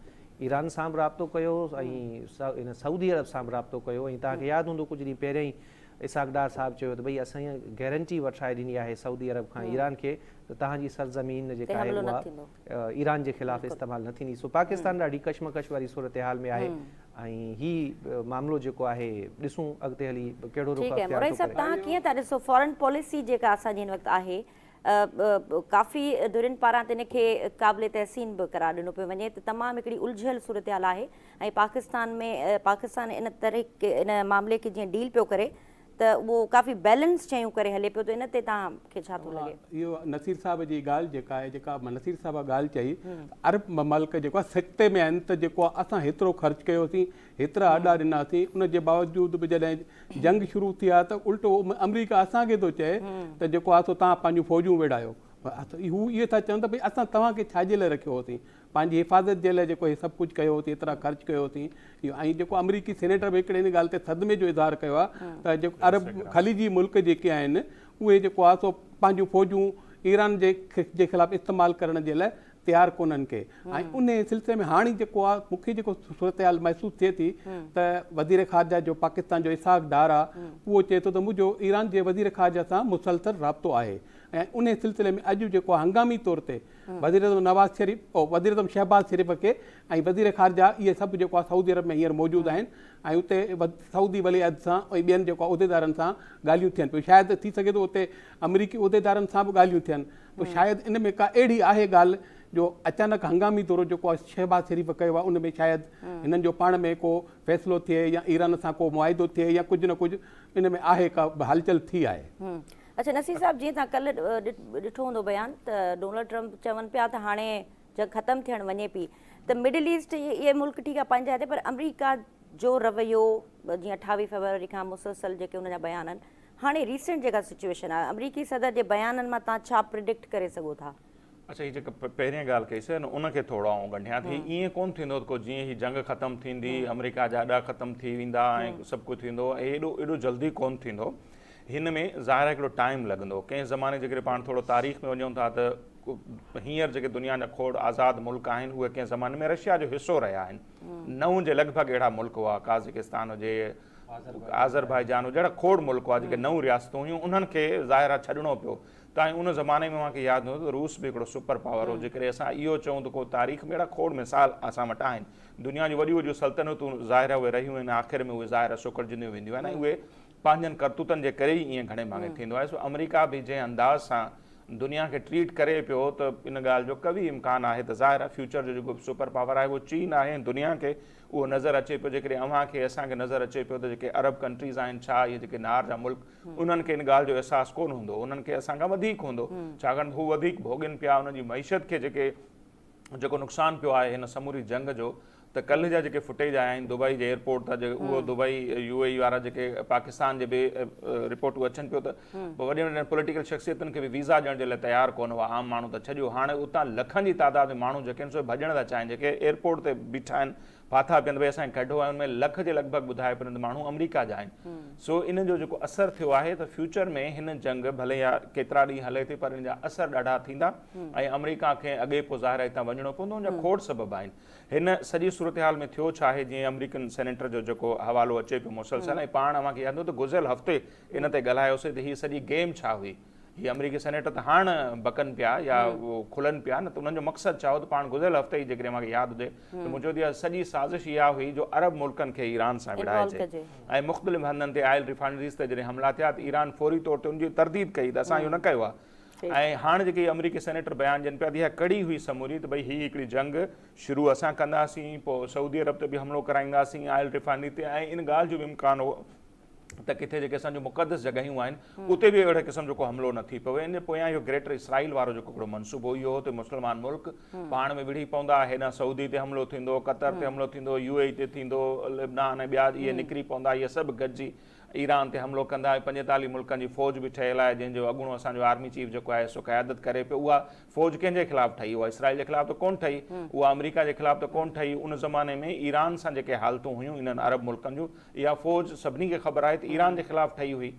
ايران سان به رابطو ڪيو ۽ ان سعودي عرب سان به رابطو ڪيو ۽ توهان کي ياد هوندو ڪجهه ڏينهن پهريان ئي اسحاق ڊار صاحب چيو ته ڀئي اسان گيرنٽي وٺرائي ڏني آهي سعودي عرب کان ايران کي ته توهان جي سرزمين جيڪا آهي اها ايران جي خلاف استعمال نه ٿيندي سو پاڪستان ڏاڍي ڪشمڪش واري صورتحال ۾ آهي ۽ هي معاملو جيڪو آهي ڏسون اڳتي هلي ڪهڙو رخ ٺيڪ آهي اختيار مورائي ٿو صاحب ڪري. توهان ڪيئن ٿا ڏسو فارن پاليسي جيڪا اسان جي هن وقت آهي ڪافي ڌرين پاران ته ان کي قابل تحسين به قرار ڏنو پيو وڃي ته تمام هڪڙي الجهيل صورتحال آهي ۽ پاڪستان ۾ پاڪستان ان طريقي ان معاملي کي جيئن ڊيل پيو ڪري ته اهو ڪافي بيلنس شيون ڪري هلي پيو ته ان تي توهان کي ڇا ٿو لڳي؟ اهو نصير صاحب جي ڳالهه جيڪا آهي جيڪا نصير صاحب ڳالهه چئي ته عرب ممالڪ جيڪو آهي سڪتي ۾ آهن ته جيڪو آهي اسان هيترو خرچ ڪيوسين هيترا اڏا ڏناسين ان جي باوجود به جڏهن جنگ شروع ٿي آهي ته الٽو آمريڪا اسان کي ٿو چئي ته جيڪو آهي سو توهان پنهنجون فوجون ويڙهايو هو اهي ٿا چون ته ڀئي اسان توهان کي ڇا جي لاء رکيو هوسين پنهنجي حفاظت جي لاء جيڪو هي سڀ ڪجهه ڪيو هوسين ايترا خرچ ڪيو هوسين اهو ۽ جيڪو آمريڪي سينيٽر به هڪڙي ان ڳالهه تي صدمي جو اظهار ڪيو آهي ته جيڪو عرب خليجي ملڪ جيڪي آهن اهي جيڪو آهي سو پنهنجون فوجون ايران جي جي خلاف استعمال ڪرڻ جي لاء تيار ڪونهن ڪي ۽ ان سلسلي ۾ هاڻي جيڪو آهي مونکي جيڪو صورتحال محسوس ٿئي ٿي ته وزير خارجه جو پاڪستان جو اسحاق ڊار آهي اهو چئي ٿو ته منهنجو ايران جي وزير خارجه سان مسلسل رابطو آهي ۽ ان سلسلي ۾ اڄ جيڪو هنگامي طور تي وزيراعظم نواز شريف وزيراعظم شهباز شريف کي ۽ وزير خارجه اهي سڀ جيڪو آهي سعودي عرب ۾ هينئر موجود آهن ۽ اتي سعودي ولي عهد سان ۽ ٻين جيڪو آهي عهديدارن سان ڳالهيون ٿين پيون شايد ٿي سگهي ٿو اتي آمريڪي عهديدارن سان به ڳالهيون ٿين پوء شايد ان ۾ ڪا اهڙي آهي ڳالهه جو اچانڪ هنگامي دورو جيڪو آهي شهباز شريف ڪيو آهي ان ۾ شايد هنن جو پاڻ ۾ ڪو فيصلو ٿئي يا ايران سان ڪو معاهدو ٿئي يا ڪجهه نه ڪجهه ان ۾ آهي ڪا هلچل ٿي آهي. اڇا نصير صاحب جيئن توهان ڪلهه ڏٺو هوندو بيان ته ڊونلڊ ٽرمپ چون پيا ته هاڻي جنگ ختم ٿيڻ وڃي پي ته مڊل ايسٽ اهي ملڪ ٺيڪ آهي پنهنجا هتي پر آمريڪا جو رويو جيئن 28 فيبروري کان مسلسل جيڪي ان جا بيان آهن هاڻي ريسنٽ جيڪا سچويشن آهي آمريڪي صدر جي بيانن مان توهان ڇا پريڊڪٽ ڪري سگهو ٿا؟ اڇا هي جيڪا پهرين ڳالهه ڪئي سي ان کي ٿورو آئون ڳنڍيان ٿي. ائين ڪونه ٿيندو ته ڪو جيئن هي جنگ ختم ٿيندي آمريڪا جا اڏا ختم ٿي ويندا ۽ سڀ ڪجهه ٿيندو، ايڏو ايڏو جلدي ڪونه ٿيندو. هن ۾ ظاهر آهي هڪڙو ٽائيم لڳندو. ڪنهن زماني جيڪڏهن پاڻ ٿورو تاريخ ۾ وڃون ٿا ته هينئر جيڪي دنيا جا کوڙ آزاد ملڪ آهن اهي ڪنهن زماني ۾ رشيا جو حصو رهيا آهن. نو جي لڳ ڀڳ اهڙا ملڪ هئا، قازقستان هجي، آذربائيجان هجي، اهڙا کوڙ ملڪ هئا جيڪي نو رياستون هيون انهن کي ظاهر آهي ڇڏڻو پيو. تائين ان زماني ۾ اوهان کي ياد هوندو ته روس به هڪڙو سپر پاور هو. جيڪڏهن اسان اهو چئون ته ڪو تاريخ ۾ اهڙا کوڙ مثال اسان وٽ آهن. دنيا جون وڏيون وڏيون سلطنتون ظاهر آهي اهي رهيون آهن آخر ۾ اهي ظاهر آهي سڪڙجنديون وينديون آهن ۽ اهي پنهنجن ڪرتوتن جي ڪري ئي ائين گهڻي ڀاڱي ٿيندو آهي. سو آمريڪا به جنهن انداز سان دنيا کي ٽريٽ ڪري پيو ته ان ڳالهه جو قوي امڪان آهي ته ظاهر آهي فيوچر جو جيڪو سپر پاور آهي اهو چين آهي ۽ دنيا کي اهو نظر اچي پيو. جيڪڏهن اوهان کي اسان کي نظر اچي پيو ته جيڪي عرب ڪنٽريز آهن ڇا اهي جيڪي نار جا ملڪ انهن کي ان ڳالهه جو احساس ڪونه هوندو، انهن کي اسان کان وڌيڪ هوندو، ڇاڪاڻ ته هو وڌيڪ ڀوڳين پيا، انهن جي معيشت کي جيڪي جيڪو نقصان پيو آهي هن سموري جنگ جو ته ڪلهه جا جيڪي فوٽيج آيا آهن دبئي جي ايئرپورٽ تان جيڪي اهو دبئي يو اي اي وارا جيڪي پاڪستان جي به رپورٽون اچن پيو ته وڏين وڏين پوليٽيڪل شخصيتن کي به ويزا ڏيڻ جي لاء تيار ڪونه هئا، عام ماڻهو ته ڇڏيو، هاڻي اتان لکن جي تعداد ۾ ماڻهو جيڪي آهن سو ڀڄڻ ٿا چاهين، جيڪي ايئرپورٽ تي بيٺا آهن ڦاٿا پين ته ڀئي اسان کي ڪڍو ۽ ان ۾ لک جي لڳ ڀڳ ٻڌايو پيو ته ماڻهو آمريڪا جا آهن سو ان جو جيڪو اثر ٿيو آهي ته فيوچر ۾ هن جنگ ڀلي اها ڪيترا ڏينهن هلي ٿي پر ان جا اثر ڏاڍا ٿيندا ۽ آمريڪا کي اڳي پوء ظاهر آهي هتان وڃڻو پوندو ان جا کوڙ سبب آهن هن سڄي صورتحال ۾ ٿيو ڇا آهي جيئن آمريڪن سينيٽر جو جيڪو حوالو اچي پيو مسلسل ۽ پاڻ اوهان کي ياد هوندو ته گذريل هفتي ان تي ڳالهايوسي ته هي سڄي گيم ڇا هئي هي آمريڪي سينيٽر ته هاڻ بڪن پيا يا کلن پيا نه ته انهن جو مقصد ڇا هو ته پاڻ گذريل هفتي ئي جيڪڏهن اوهان کي ياد هجي ته مون چيو ته اها سڄي سازش اها هئي جو عرب ملڪن کي ايران سان وڙهائجي ۽ مختلف هنڌن تي آئل ريفائنريز تي جڏهن حملا ٿيا ته ايران فوري طور تي ان جي ترديد ڪئي ته اسان اهو نه ڪيو آهي ۽ هاڻ جيڪي آمريڪي سينيٽر بيان ڏين پيا ته اها ڪڙي هئي سموري ته ڀئي هي هڪڙي جنگ شروع اسان ڪنداسين پوء سعودي عرب تي به حملو ڪرائينداسين آئل ريفائنري تي ۽ ان ڳالهه جو به امڪان هو ته ڪٿي جيڪي اسان جون مقدس جڳهيون آهن اتي به اهڙي قسم جو ڪو حملو نه ٿي پوي. ان جي پويان اهو گريٽر اسرائيل وارو جيڪو هڪڙو منصوبو اهو هو ته مسلمان ملڪ پاڻ ۾ وڙهي پوندا، هيڏانهن سعودي تي حملو ٿيندو، قطر تي حملو ٿيندو، يو اي اي تي ٿيندو، لبنان ۽ ٻيا اهي نڪري پوندا، اهي سڀ گڏجي ايران تي حملو ڪندا ۽ 45 ملڪن جي فوج به ٺهيل آهي جنهن جو اڳوڻو اسان جو آرمي چيف جيڪو آهي سو قيادت ڪري پيو. اها فوج ڪنهن جي خلاف ٺهي؟ اها اسرائيل جي خلاف ته ڪونه ٺهي، اها آمريڪا جي خلاف ته ڪونه ٺهي. ان زماني ۾ ايران سان جيڪي حالتون هيون انهن عرب ملڪن جون اها فوج سڀني کي خبر آهي ته ايران جي خلاف ٺهي هئي.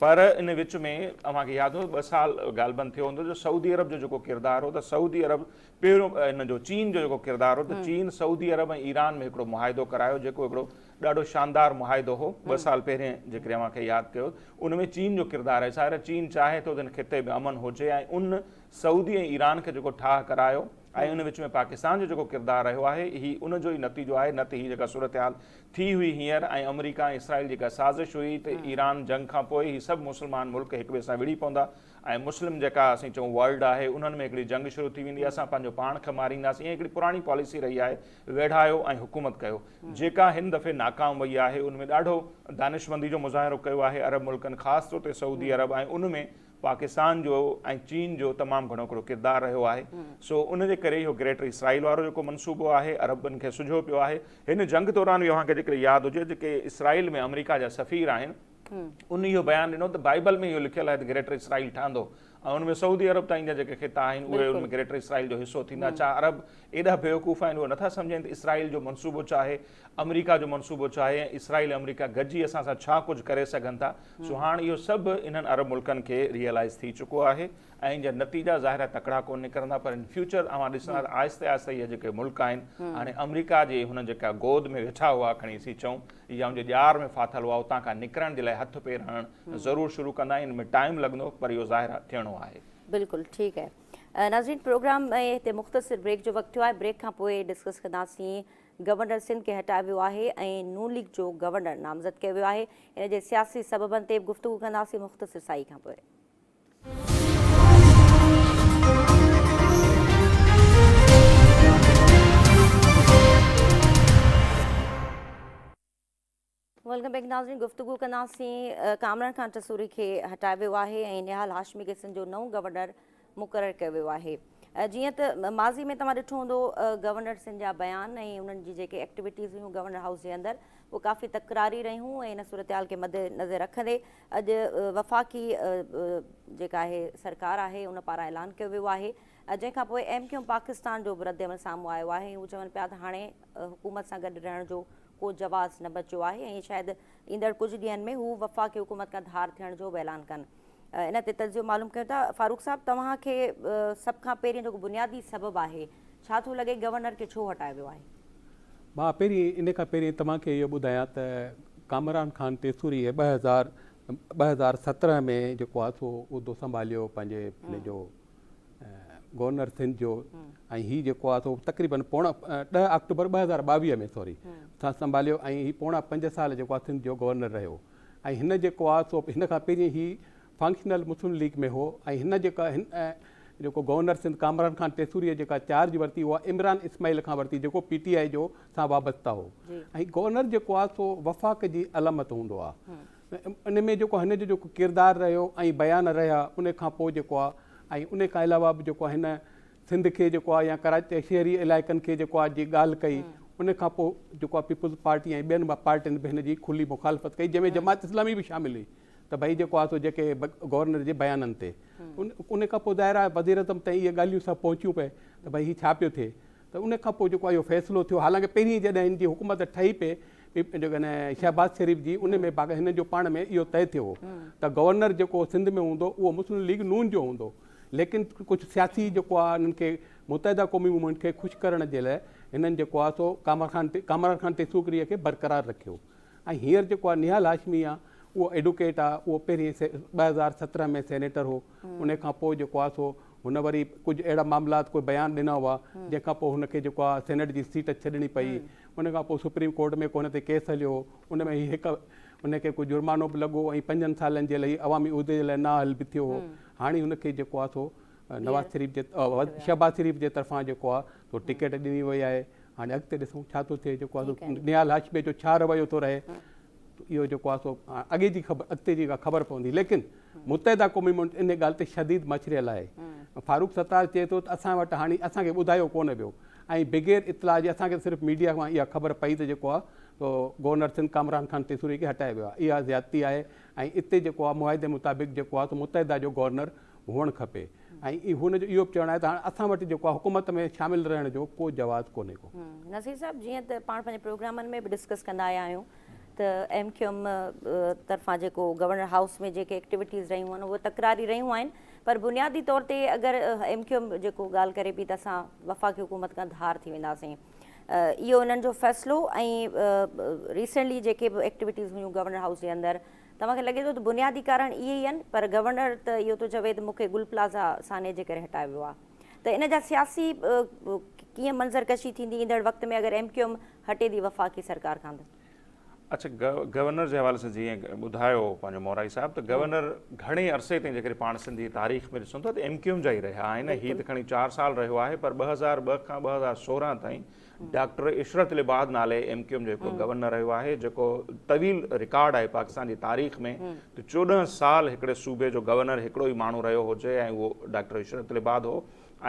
پر ان وچ ۾ اوهان کي ياد هوندو ته 2 سال غالباً ٿيو هوندو جو سعودي عرب جو جيڪو ڪردار هو ته سعودي عرب پهريون ان جو چين جو جيڪو ڪردار هو ته چين سعودي عرب ۽ ايران ۾ هڪڙو معاهدو ڪرايو جيڪو هڪڙو ڏاڍو شاندار معاهدو هو 2 سال پهرين جيڪڏهن اوهان کي ياد ڪيو ان ۾ چين جو ڪردار آهي ظاهر آهي چين چاهي ٿو ته هن خطي ۾ امن هجي ۽ ان سعودي ۽ ايران کي جيڪو ٺاهه ڪرايو ۽ ان وچ ۾ پاڪستان جو جيڪو ڪردار رهيو آهي هي ان جو ئي نتيجو آهي نه ته هي جيڪا صورتحال ٿي هئي هينئر ۽ آمريڪا ۽ اسرائيل جيڪا سازش هئي ته ايران جنگ کان پوء هي سڀ مسلمان ملڪ هڪ ٻئي سان وڙهي پوندا ۽ مسلم جيڪا اسين چئون ورلڊ آهي انهن ۾ هڪڙي جنگ شروع ٿي ويندي اسان پنهنجو پاڻ کي مارينداسين ائين هڪڙي پراڻي پاليسي رهي آهي ويڙهايو ۽ حڪومت ڪيو جيڪا هن دفعي ناڪام وئي آهي ان ۾ ڏاڍو دانشمندي جو مظاهرو ڪيو آهي عرب ملڪن خاص طور تي سعودي عرب ۽ ان ۾ پاڪستان جو ۽ چين جو تمام گهڻو هڪڙو ڪردار رهيو آهي سو ان جي ڪري اهو گريٽر اسرائيل وارو جيڪو منصوبو آهي عربن کي سجهيو پيو آهي هن جنگ دوران به اوهان کي جيڪڏهن ياد هجي جيڪي اسرائيل ۾ آمريڪا جا سفير آهن ان اهو بيان ڏنو ته بائبل ۾ اهو لکيل آهي ته گريٽر اسرائيل ٺهندو ۽ ان ۾ سعودي عرب تائين جا جيڪي خطا آهن اهي ان ۾ گريٽر اسرائيل جو حصو ٿيندا ڇا عرب ايڏا بيوقوف آهن اهي نٿا سمجهن ته اسرائيل جو منصوبو ڇا آهي آمريڪا جو منصوبو ڇا آهي ۽ اسرائيل ۽ آمريڪا گڏجي اسان سان ڇا ڪجهه ڪري سگهن ٿا سو هاڻ اهو سڀ انهن عرب ملڪن کي ريئلائز ٿي چڪو آهي ۽ ان جا نتيجا ظاهر آهي تڪڙا ڪونه نڪرندا پر ان فيوچر اوهان ڏسندا ته آهستي آهستي اهي جيڪي ملڪ آهن هاڻي آمريڪا جي هن جيڪا گود ۾ ويٺا هئا کڻي اسين چئون يا ان جي ڄار ۾ ڦاٿل هئا اتان کان نڪرڻ جي لاء هٿ پير هڻڻ ضرور شروع ڪندا ان ۾ ٽائيم لڳندو پر اهو ظاهر آهي ٿيڻو آهي. بلڪل ٺيڪ آهي ناظرين پروگرام ۾ هتي مختصر بريڪ جو وقت ٿيو آهي بريڪ کان پوء ڊسڪس ڪنداسين گورنر سنڌ کي هٽايو ويو آهي ۽ نون ليگ جو گورنر نامزد ڪيو ويو آهي ان جي سياسي سببن تي به گفتگو ڪنداسين مختصر سائي کان پوء. Welcome back ناظرين گفتگو ڪنداسين ڪامران خان ٽسوري کي هٽايو ويو آهي ۽ نهال هاشمي کي سنڌ جو نئون گورنر مقرر ڪيو ويو آهي جيئن ته ماضي ۾ توهان ڏٺو هوندو گورنر سنڌ جا بيان ۽ انهن جي جيڪي ايڪٽيوٽيز هيون گورنر هائوس جي اندر اهي ڪافي تڪراري رهيون ۽ ان صورتحال کي مد نظر رکندي اڄ وفاقي جيڪا آهي سرڪار آهي ان پاران اعلان ڪيو ويو آهي. جنهن کان پوء ايم ڪيو ايم پاڪستان جو به ردعمل سامهون آيو آهي ۽ هو چون پيا ته هاڻي حڪومت سان گڏ رهڻ جو ڪو جواز نه بچيو آهي ۽ شايد ايندڙ ڪجهه ڏينهن ۾ هو وفاقي حڪومت کان ڌار ٿيڻ جو به اعلان ڪن. ان تي تجزيو معلوم ڪيون ٿا. فاروق صاحب توهان کي سڀ کان پهرين جيڪو بنيادي سبب آهي ڇا ٿو لڳي گورنر کي ڇو هٽايو ويو آهي؟ مان پهرين ان کان پهرين توهان کي اهو ٻڌايان ته ڪامران خان ٽيسوري 2017 ۾ جيڪو آهي سو عهدو سنڀاليو پنهنجي ان جو گورنر سنڌ جو ۽ هي جيڪو آهي سو تقريبن پوڻا 10 آڪٽوبر 2022 ۾ سوري سان سنڀاليو ۽ هي پوڻا 5 سال جيڪو آهي سنڌ جو گورنر رهيو ۽ هن جيڪو آهي سو هن کان پهرين هي فنڪشنل مسلم ليگ ۾ هو ۽ هن جيڪا هن جيڪو گورنر سنڌ ڪامران خان ٽيسوريء جيڪا چارج ورتي اها عمران اسماعيل کان ورتي جيڪو پي ٽي آء جو سان وابسته هو ۽ گورنر جيڪو آهي سو وفاق جي علامت هوندو آهي ان ۾ جيڪو هن جو جيڪو ڪردار رهيو ۽ بيان رهيا ان کان پوء جيڪو آهي ۽ ان کان علاوه به جيڪو هن سنڌ کي جيڪو آهي يا ڪراچي شهري علائقن کي جيڪو آهي جي ڳالهه ڪئي ان کان پوء جيڪو آهي پيپلز پارٽي ۽ ٻين پارٽين به هن جي کلي مخالفت ڪئي جنهن ۾ جماعت اسلامي به شامل هئي ته ڀئي جيڪو آهي سو جيڪي گورنر جي بيانن تي ان کان پوء ظاهر آهي وزيراعظم تائين اهي ڳالهيون سڀ پهچيون پئي ته ڀئي هي ڇا پيو ٿئي ته ان کان پوء جيڪو اهو فيصلو ٿيو حالانڪه پهرين جڏهن هن جي حڪومت ٺهي پئي جيڪڏهن شهباز شريف جي ان ۾ باقي هنن جو پاڻ ۾ اهو طئي ٿيو هو ته گورنر جيڪو سنڌ ۾ هوندو اهو مسلم ليگ نون جو هوندو ليڪن ڪجهه سياسي جيڪو آهي انهن کي متحده قومي موومينٽ کي خوش ڪرڻ جي لاء هنن جيڪو آهي سو ڪامران خان ٽيسوڪريء کي برقرار رکيو ۽ هينئر جيڪو آهي نهال هاشمي آهي اهو ايڊوڪيٽ آهي اهو پهرين 2017 ۾ سينيٽر هو ان کان پوء جيڪو آهي سو هن وري ڪجهه اهڙا معاملات ڪوئي بيان ڏنا هئا جنهن کان پوء هن کي جيڪو آهي سينيٽ جي سيٽ ڇڏڻي پئي ان کان پوء سپريم ڪورٽ ۾ ڪو هن تي ڪيس هليو هو ان ۾ هي هڪ هن کي ڪو جرمانو به لڳو ۽ پنجن سالن جي لاء عوامي عهدي جي لاء نااهل به ٿيو هو هاڻي هن کي جيڪو آهي سو نواز شريف جي شهباز شريف جي طرفان جيڪو آهي سو ٽڪيٽ ڏني وئي آهي هاڻي اڳتي ڏسون ڇا ٿو ٿئي جيڪو آهي سو نهال هاشمي جو ڇا رويو ٿو رهي اهو جيڪو آهي سو اڳي جي خبر اڳتي جي خبر پوندي ليڪن متحده قومي موومينٽ ان ڳالهه تي شديد مڇريل آهي. فاروق ستار چئي ٿو ته اسان وٽ هاڻي اسان کي ٻڌايو ڪونه ويو ۽ بغير اطلاع جي اسان کي صرف ميڊيا کان اها خبر پئي ته جيڪو آهي سو گورنر سنڌ ڪامران خان ٽيسوري کي هٽايو ويو آهي اها زيادتي آهي ۽ اتي جيڪو آهي معاهدي مطابق جيڪو آهي سو متحده جو گورنر هئڻ کپي ۽ هن جو اهو به چوڻ آهي ته هاڻي اسان وٽ جيڪو آهي حڪومت ۾ شامل رهڻ جو ڪو جواز ڪونهي ڪو. نصير صاحب جيئن ته پاڻ پنهنجي پروگرامن ۾ به ڊسڪس ڪندا آيا آهيون ته ايم ڪيو ايم طرفان جيڪو گورنر هائوس ۾ جيڪي ايڪٽيوٽيز رهيون آهن اهي تڪراري رهيون آهن پر بنيادي طور تي اگر ايم ڪيو ايم جيڪو ڳالهه ڪري پئي ته اسان وفاقي حڪومت کان ڌار ٿي وينداسين اهو انهن جو فيصلو ۽ ريسينٽلي جيڪي به ايڪٽيوٽيز هيون گورنر هائوس جي اندر توهان کي لڳي ٿو ته بنيادي ڪارڻ اهي ئي آهن پر گورنر ته اهو ٿو چوي ته مون کي گل پلازا سانحي جي ڪري هٽايو ويو آهي ته ان جا سياسي ڪيئن منظر ڪشي ٿيندي ايندڙ وقت ۾ اگر ايم ڪيو ايم هٽي ٿي وفاقي سرڪار کان ته. اڇا گورنر جي حوالي سان جيئن ٻڌايو پنهنجو مورائي صاحب ته گورنر گهڻي عرصي تائين جيڪڏهن پاڻ سنڌ جي تاريخ ۾ ڏسون ٿا ته ايم ڪيو ايم جا ئي رهيا آهن هي ته کڻي 4 سال رهيو آهي پر 2002 کان 2016 تائين ڊاڪٽر عشرت العباد نالي ايم ڪيو ايم جو هڪڙو گورنر رهيو آهي جيڪو طويل رڪارڊ آهي پاڪستان جي تاريخ ۾ ته 14 سال هڪڙي صوبي جو گورنر هڪڙو ئي ماڻهو رهيو هجي ۽ اهو ڊاڪٽر عشرت العباد هو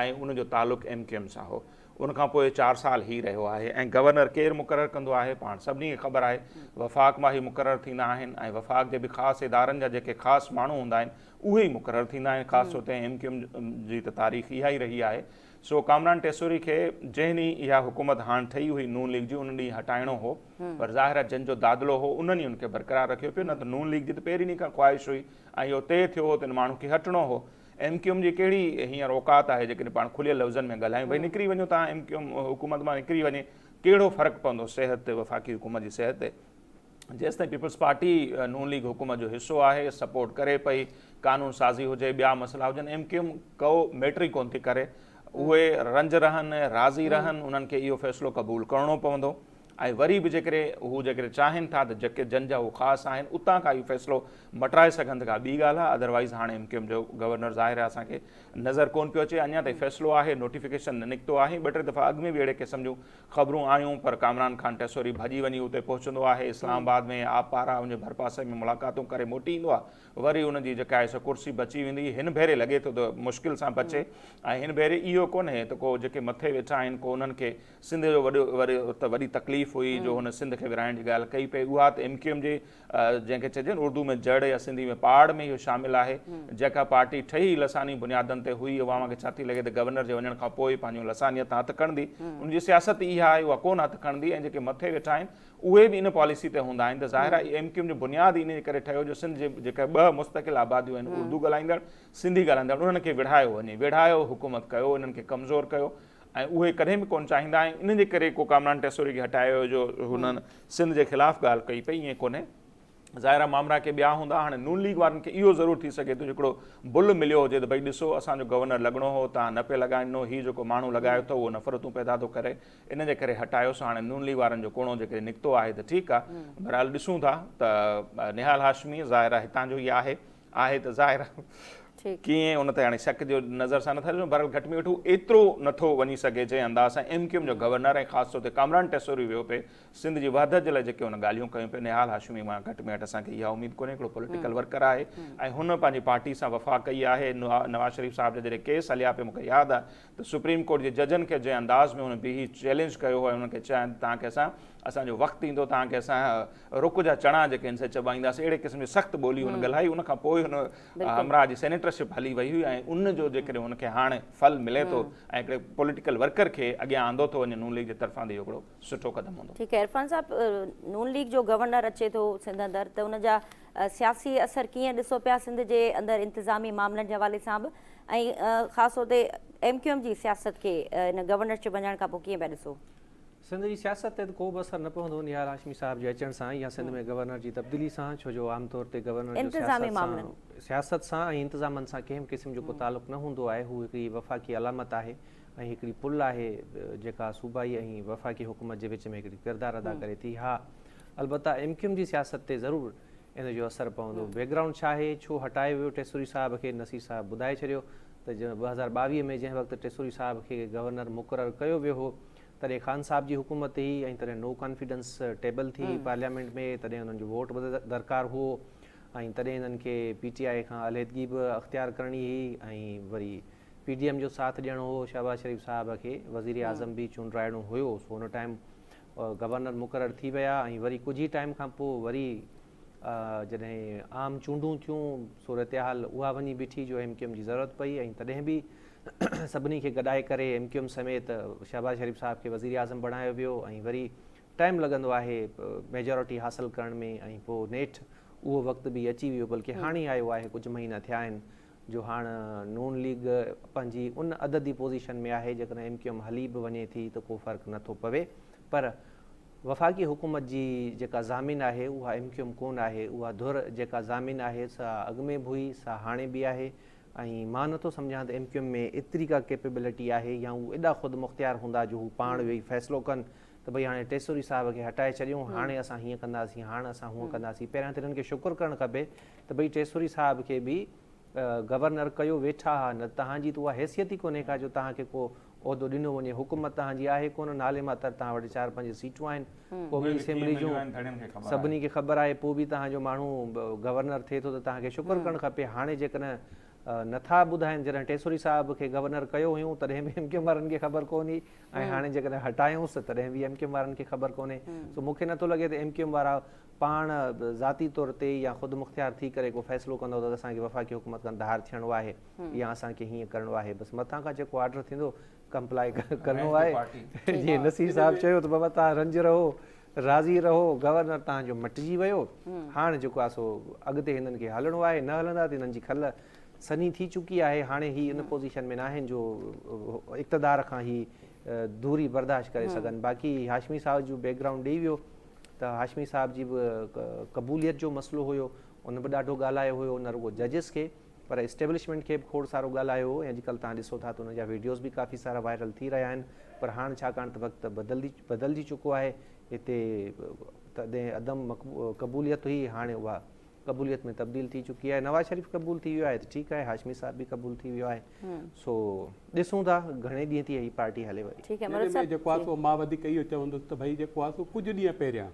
۽ ان جو تعلق ايم ڪيو ايم سان هو ان کان پوء 4 سال هي رهيو آهي ۽ گورنر ڪير مقرر ڪندو آهي پاڻ سڀني کي خبر آهي وفاق مان هي مقرر ٿيندا آهن ۽ وفاق جي به خاص ادارن جا جيڪي خاص ماڻهو هوندا آهن اهي ئي مقرر ٿيندا آهن خاص طور تي ايم ڪيو ايم جي ته تاريخ اها ئي رهي آهي سو ڪامران ٽيسوري کي جنهن ڏينهن اها حڪومت هاڻ ٺهي هئي نون ليگ جي ان ڏينهن هٽائڻو هو پر ظاهر آهي جن جو دادلو هو انهن ئي ان کي برقرار رکيو پيو نه ته نون ليگ جي ته پهرين ڏينهن کان خواهش هئي ۽ اهو طئي ٿيو هو ته ان ماڻهو کي هٽڻو هو. ايم ڪيو ايم جي ڪهڙي هينئر اوقات آهي جيڪڏهن پاڻ کليل لفظن ۾ ڳالهايون ڀئي نڪري وڃو توهان ايم ڪيو ايم حڪومت مان نڪري وڃي ڪهڙو فرق پوندو صحت تي وفاقي حڪومت جي صحت تي جيستائين پيپلز پارٽي نون ليگ حڪومت جو حصو آهي سپورٽ ڪري پئي قانون سازي هجي ٻيا مسئلا هجن ايم ڪيو ايم ڪو ميٽر ئي ڪون ٿي ڪري اهي رنج رهن راضي رهن انهن کي اهو فيصلو قبول ڪرڻو پوندو ۽ وري به جيڪڏهن هو جيڪڏهن چاهين ٿا ته جيڪي جن جا هو خاص آهن اتان کان اهو فيصلو مٽرائي سگهن ته ڪا ٻي ڳالهه آهي ادروائيز هاڻي ايم ڪيو ايم جو گورنر ظاهر آهي اسان کي نظر ڪون پيو اچي اڃا تائين فيصلو آهي نوٽيفڪيشن نه نڪتو آهي ٻه ٽي دفعا اڳ ۾ به اهڙي قسم جون خبرون آيون پر ڪامران خان ٽيسوري ڀڄي وڃي اتي پهچندو آهي اسلام آباد ۾ آبپارا ان جي ڀرپاسي ۾ ملاقاتون ڪري موٽي ايندو آهي وري ان جي جيڪا آهي سو ڪرسي بچي ويندي هن ڀيري لڳي ٿو ته مشڪل سان بچي ۽ هن ڀيري اهو ڪونهي ته ڪو جيڪي مٿي ويٺا آهن ڪو انهن کي سنڌ جو وڏو وري ته وڏي تڪليف تڪليف هئي جو هن سنڌ کي ورهائڻ جي ڳالهه ڪئي پئي اها ته ايم ڪيو ايم جي جنهن کي چئجي نه اردو ۾ جڙ يا سنڌي ۾ پاڙ ۾ اهو شامل آهي. جيڪا پارٽي ٺهي ئي لساني بنيادن تي هئي عوام کي ڇا ٿي لڳي ته گورنر جي وڃڻ کان پوء پنهنجون لسانيت تان هٿ کڻندي. ان جي سياست ئي اها آهي اها ڪونه هٿ کڻندي ۽ جيڪي مٿي ويٺا آهن اهي به ان پاليسي تي هوندا آهن ته ظاهر آهي ايم ڪيو ايم جو بنياد ئي ان جي ڪري ٺهيو جو سنڌ جي جيڪا ٻه مستقل آباديون آهن اردو ڳالهائيندڙ سنڌي ڳالهائيندڙ انهن کي وڙهايو وڃي ويڙهايو حڪومت ڪيو انهن کي ڪمزور ڪيو ۽ اهي ڪڏهن به ڪونه چاهيندا ۽ ان جي ڪري ڪو ڪامران ٽيسوري کي هٽايو ويو جو هنن سنڌ جي خلاف ڳالهه ڪئي پئي ائين ڪونهي ظاهر آهي مامرا ڪي ٻيا هوندا هاڻي نون ليگ وارن کي اهو ضرور ٿي سگهي ٿو هڪڙو بل مليو هجي ته ڀئي ڏسو اسان جو گورنر لڳڻو هو توهان نه پئي لڳائڻ ڏنو هي جيڪو ماڻهو لڳايو اٿو اهو نفرتون پيدا ٿو ڪري ان جي ڪري هٽايوس هاڻي نون ليگ وارن جو ڪوڻو جيڪڏهن نڪتو آهي ته ٺيڪ آهي بهرحال ڏسون ٿا ته نهال هاشمي ظاهر آهي هتان جو ئي آهي آهي ته ظاهر ڪيئن ان تي هاڻي شڪ جو نظر سان نٿا ڏسون بهرحال گهٽ ۾ گهٽ هو ايترو نٿو وڃي سگهي جنهن انداز سان ايم ڪيو ايم جو گورنر ۽ خاص طور تي ڪامران ٽيسوري ويو پئي سنڌ جي وحدت جي لاء جيڪي هن ڳالهيون ڪيون پئي نهال هاشمي مان گهٽ ۾ گهٽ اسان کي اها اميد ڪونهي هڪڙو پوليٽيڪل ورڪر آهي ۽ هن پنهنجي پارٽي سان وفا ڪئي آهي نواز شريف صاحب جا جڏهن ڪيس هليا پئي مون کي ياد آهي ته سپريم ڪورٽ جي ججن کي جنهن انداز ۾ هن بيهي چئلينج ڪيو هو ۽ انهن کي چيائين ته توهان کي اسان اسان جو وقت ايندو توهان کي اسان رڪ جا چڻا جيڪي هن سي چٻائينداسين اهڙي قسم جي سخت ٻولي هن ڳالهائي ان کان پوء هن همراهه جي سينيٽرشپ هلي وئي هئي ۽ ان جو جيڪڏهن هن کي هاڻ ڦل ملي ٿو ۽ هڪڙي پوليٽيڪل ورڪر کي اڳيان آندو ٿو وڃي نون ليگ جي طرفان ته اهو هڪڙو سٺو قدم هوندو. ٺيڪ آهي عرفان صاحب نون ليگ جو گورنر اچي ٿو سنڌ اندر ته ان جا سياسي اثر ڪيئن ڏسو پيا سنڌ جي اندر انتظامي معاملن جي حوالي سان به ۽ خاص طور تي ايم ڪيو ايم جي سياست کي ان گورنرشپ وڃڻ کان پوء ڪيئن پيا ڏسو؟ سنڌ جي سياست تي ته ڪو به اثر نه پوندو نهال هاشمي صاحب جي اچڻ سان يا سنڌ ۾ گورنر جي تبديلي سان ڇو جو عام طور تي گورنر جو سياست سان سياست سان ۽ انتظامن سان ڪنهن به قسم جو ڪو تعلق نه هوندو آهي هو هڪڙي وفاقي علامت آهي ۽ هڪڙي پل آهي جيڪا صوبائي ۽ وفاقي حڪومت جي وچ ۾ هڪڙي ڪردار ادا ڪري ٿي ها البته ايم ڪيو ايم جي سياست تي ضرور ان جو اثر پوندو. بيڪ گرائونڊ ڇا آهي، ڇو هٽايو ويو ٽيسوري صاحب کي، نصير صاحب ٻڌائي ڇڏيو ته 2022 ۾ جنهن وقت ٽيسوري صاحب کي گورنر مقرر ڪيو ويو هو تڏهن خان صاحب جي حڪومت هئي ۽ تڏهن نو ڪانفيڊنس ٽيبل ٿي هئي پارليامينٽ ۾ تڏهن انهن جو ووٽ به درڪار هو ۽ تڏهن انهن کي پي ٽي آء کان عليحدگي به اختيار ڪرڻي هئي ۽ وري پي ڊي ايم جو ساٿ ڏيڻو هو شهباز شريف صاحب کي وزيراعظم به چونڊرائڻو هيو سو ان ٽائيم گورنر مقرر ٿي ويا ۽ وري ڪجهه ئي ٽائيم کان پوء وري جڏهن عام چونڊون ٿيون صورتحال اها وڃي بيٺي جو ايم ڪيو ايم جي ضرورت پئي ۽ تڏهن به سڀني کي گڏائي ڪري ايم ڪيو ايم سميت شهباز شريف صاحب کي وزيراعظم بڻايو ويو ۽ وري ٽائيم لڳندو آهي ميجارٽي حاصل ڪرڻ ۾ ۽ پوء نيٺ اهو وقت به اچي ويو بلڪه هاڻي آيو آهي ڪجهه مهينا ٿيا آهن جو هاڻ نون ليگ پنهنجي ان عددي پوزيشن ۾ آهي جيڪڏهن ايم ڪيو ايم هلي به وڃي ٿي ته ڪو فرق نه ٿو پوي پر وفاقي حڪومت جي جيڪا ضامن آهي اها ايم ڪيو ايم ڪونه آهي اها ڌر جيڪا ضامن آهي سا اڳ ۾ به هئي سا هاڻي به آهي ۽ مان نه ٿو سمجهان ته ايم ڪيو ايم ۾ ايتري ڪا ڪيپيبلٽي آهي يا هو ايڏا خودمختيار هوندا جو هو پاڻ ويهي فيصلو ڪن ته ڀئي هاڻي ٽيسوري صاحب کي هٽائي ڇڏيون هاڻي اسان هيئن ڪنداسين هاڻ اسان هونئن ڪنداسين پهريان ته هنن کي شڪر ڪرڻ کپي ته ڀئي ٽيسوري صاحب کي به گورنر ڪيو ويٺا ها نه توهان جي ته اها حيثيت ئي ڪونهي ڪا جو توهان کي ڪو عهدو ڏنو وڃي حڪومت توهان جي آهي ڪونه نالي ماتر توهان وٽ چار پنج سيٽون آهن قومي اسيمبلي جون سڀني کي خبر آهي پوء به توهان جو ماڻهو گورنر ٿئي ٿو ته توهان کي شڪر ڪرڻ کپي هاڻي جيڪڏهن نٿا ٻڌائين جڏهن ٽيسوري صاحب کي گورنر ڪيو هيون تڏهن به ايم ڪيو ايم وارن کي خبر ڪونه هئي ۽ هاڻي جيڪڏهن هٽايونس ته تڏهن به ايم ڪيو ايم وارن کي خبر ڪونهي سو مون کي نٿو لڳي ته ايم ڪيو ايم وارا پاڻ ذاتي طور تي يا خودمختيار ٿي ڪري ڪو فيصلو ڪندو ته اسان کي وفاقي حڪومت کان ڌار ٿيڻو آهي يا اسان کي هيئن ڪرڻو آهي بس مٿان کان جيڪو آرڊر ٿيندو ڪمپلائي ڪرڻو آهي جيئن نصير صاحب چيو ته بابا توهان رنج رهو راضي رهو گورنر توهان جو مٽجي ويو هاڻ جيڪو آهي سو اڳتي هنن کي هلڻو آهي نه هلندا ته هنن جي کل سنهي ٿي چڪي آهي هاڻي هي ان پوزيشن ۾ ناهن جو اقتدار کان هي دوري برداشت ڪري سگهن باقي هاشمي صاحب جو بيڪ گرائونڊ ڏئي ويو ته هاشمي صاحب جي به قبوليت جو مسئلو هيو ان به ڏاڍو ڳالهايو هيو نه رڳو ججز کي پر اسٽيبلشمينٽ کي به کوڙ سارو ڳالهايو هو ۽ اڄڪلهه توهان ڏسو ٿا ته ان جا ويڊيوز به ڪافي سارا وائرل ٿي رهيا آهن پر هاڻ ڇاڪاڻ ته وقت بدلجي چڪو آهي هتي تڏهن عدم قبوليت هئي هاڻي اها قبوليت ۾ تبديل ٿي چڪي آهي نواز شريف قبول ٿي ويو آهي ته ٺيڪ آهي هاشمي صاحب به قبول ٿي ويو آهي سو ڏسون ٿا گهڻي ڏينهن ٿي هي پارٽي هلي وري. ٺيڪ آهي مراد صاحب. جيڪو آهي سو مان وڌيڪ اهو چوندس ته ڀئي جيڪو آهي سو ڪجهه ڏينهن پهريان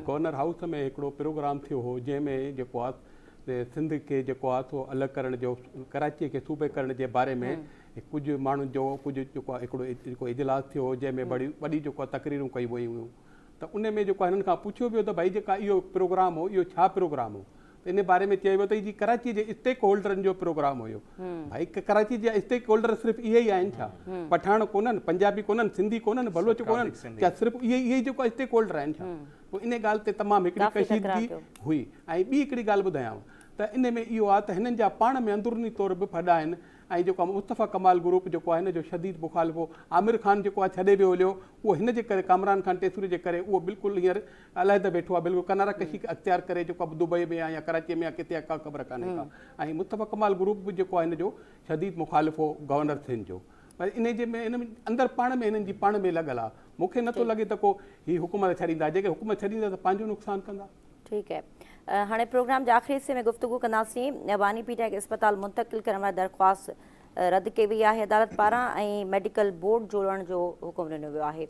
گورنر هائوس ۾ هڪڙو پروگرام ٿيو هو جنهن ۾ جيڪو آهي سنڌ کي جيڪو آهي سو الڳ ڪرڻ جو ڪراچي کي صوبي ڪرڻ جي باري ۾ ڪجهه ماڻهن جو ڪجهه جيڪو آهي هڪڙو جيڪو اجلاس ٿيو هو جنهن ۾ وڏي جيڪو آهي تقريرون ڪيون ويون هيون. ته ته ان ۾ جيڪو آهي هنن کان پڇيو ويو ته ڀائي جيڪا اهو پروگرام هو اهو ڇا پروگرام هو ته ان باري ۾ چيو ويو ته هي جي ڪراچي جي اسٽيڪ هولڊرن جو پروگرام هيو. ڀائي ڪراچي جا اسٽيڪ هولڊر صرف اهي ئي آهن ڇا؟ پٺاڻ ڪونهن، پنجابي ڪونهن، سنڌي ڪونهن، بلوچ ڪونهن، ڇا صرف اهي اهي ئي جيڪو اسٽيڪ هولڊر آهن ڇا؟ پوء ان ڳالهه تي تمام هڪڙي ڪشيدگي هئي ۽ ٻي هڪڙي ڳالهه ٻڌايانو ته ان ۾ اهو آهي ته هنن جا پاڻ ۾ اندروني طور به ڦڏا آهن ۽ جيڪو آهي مصطفيٰ ڪمال گروپ جيڪو آهي هن جو شديد مخالف هو عامر خان جيڪو آهي ڇڏي ويو هليو اهو هن جي ڪري ڪامران خان ٽيسوري جي ڪري اهو بلڪل هينئر علحده ويٺو آهي بلڪل ڪناره ڪشي اختيار ڪري جيڪو آهي دبئي ۾ آهي يا ڪراچي ۾ آهي ڪٿي آهي ڪا خبر ڪانهي ڪا ۽ مصطفيٰ ڪمال گروپ به جيڪو آهي هن جو شديد مخالف هو گورنر سنڌ جو پر انهي جي ۾ ان اندر پاڻ ۾ هنن جي پاڻ ۾ لڳل آهي مون کي نٿو لڳي ته ڪو هي حڪومت ڇڏيندا جيڪي حڪومت ڇڏيندا ته پنهنجو نقصان ڪندا. ٺيڪ آهي هاڻي پروگرام جي آخري حصي ۾ گفتگو ڪنداسين باني پي ٽي آء کي اسپتال منتقل ڪرڻ واري درخواست رد ڪئي وئي آهي عدالت پاران ۽ ميڊيڪل بورڊ جوڙڻ جو حڪم ڏنو ويو آهي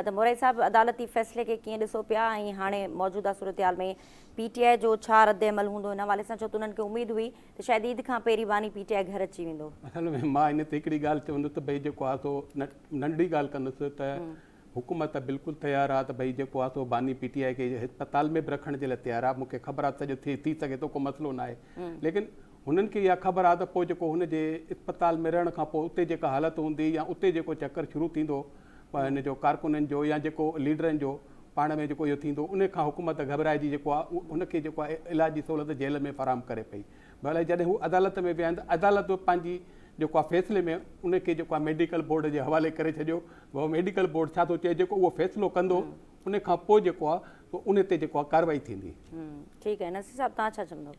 ته مورائي صاحب عدالتي فيصلي کي ڪيئن ڏسو پيا ۽ هاڻي موجوده صورتحال ۾ پي ٽي آء جو ڇا رد عمل هوندو ان حوالي سان ڇو ته انهن کي اميد هئي ته شايد عيد کان پهرين باني پي ٽي آء گهر اچي ويندو. اصل ۾ مان ان تي هڪڙي ڳالهه چوندس ته ڀئي جيڪو آهي سو ننڍڙي ڳالهه ڪندس ته حڪومت بلڪل تيار آ ته ڀئي جيڪو آ سو باني پي ٽي آء کي اسپتال ۾ به رکڻ جي لاء تيار آ مون کي خبر آ سڄو ٿي ٿي سگهي ٿو ڪو مسئلو ناهي ليڪن هنن کي اها خبر آ ته پوء جيڪو هن جي اسپتال ۾ رهڻ کان پوء اتي جيڪا حالت هوندي يا اتي جيڪو چڪر شروع ٿيندو هن جو ڪارڪنن جو يا جيڪو ليڊرن جو پاڻ ۾ جيڪو اهو ٿيندو ان کان حڪومت گهٻرائجي جيڪو آ هن کي جيڪو آ علاج جي سهولت جيل ۾ فراهم ڪري پئي ڀلي جڏهن هو عدالت ۾ ويا آهن ته عدالت به پنهنجي جيڪو آ فيصلي ۾ ان کي جيڪو آ ميڊيڪل بورڊ جي حوالي ڪري ڇڏيو اهو ميڊيڪل بورڊ ڇا ٿو چئي جيڪو اهو فيصلو ڪندو ان کان پوء جيڪو آهي سو ان تي جيڪو آهي ڪارروائي ٿيندي. ٺيڪ آهي نصير صاحب توهان ڇا چوندو.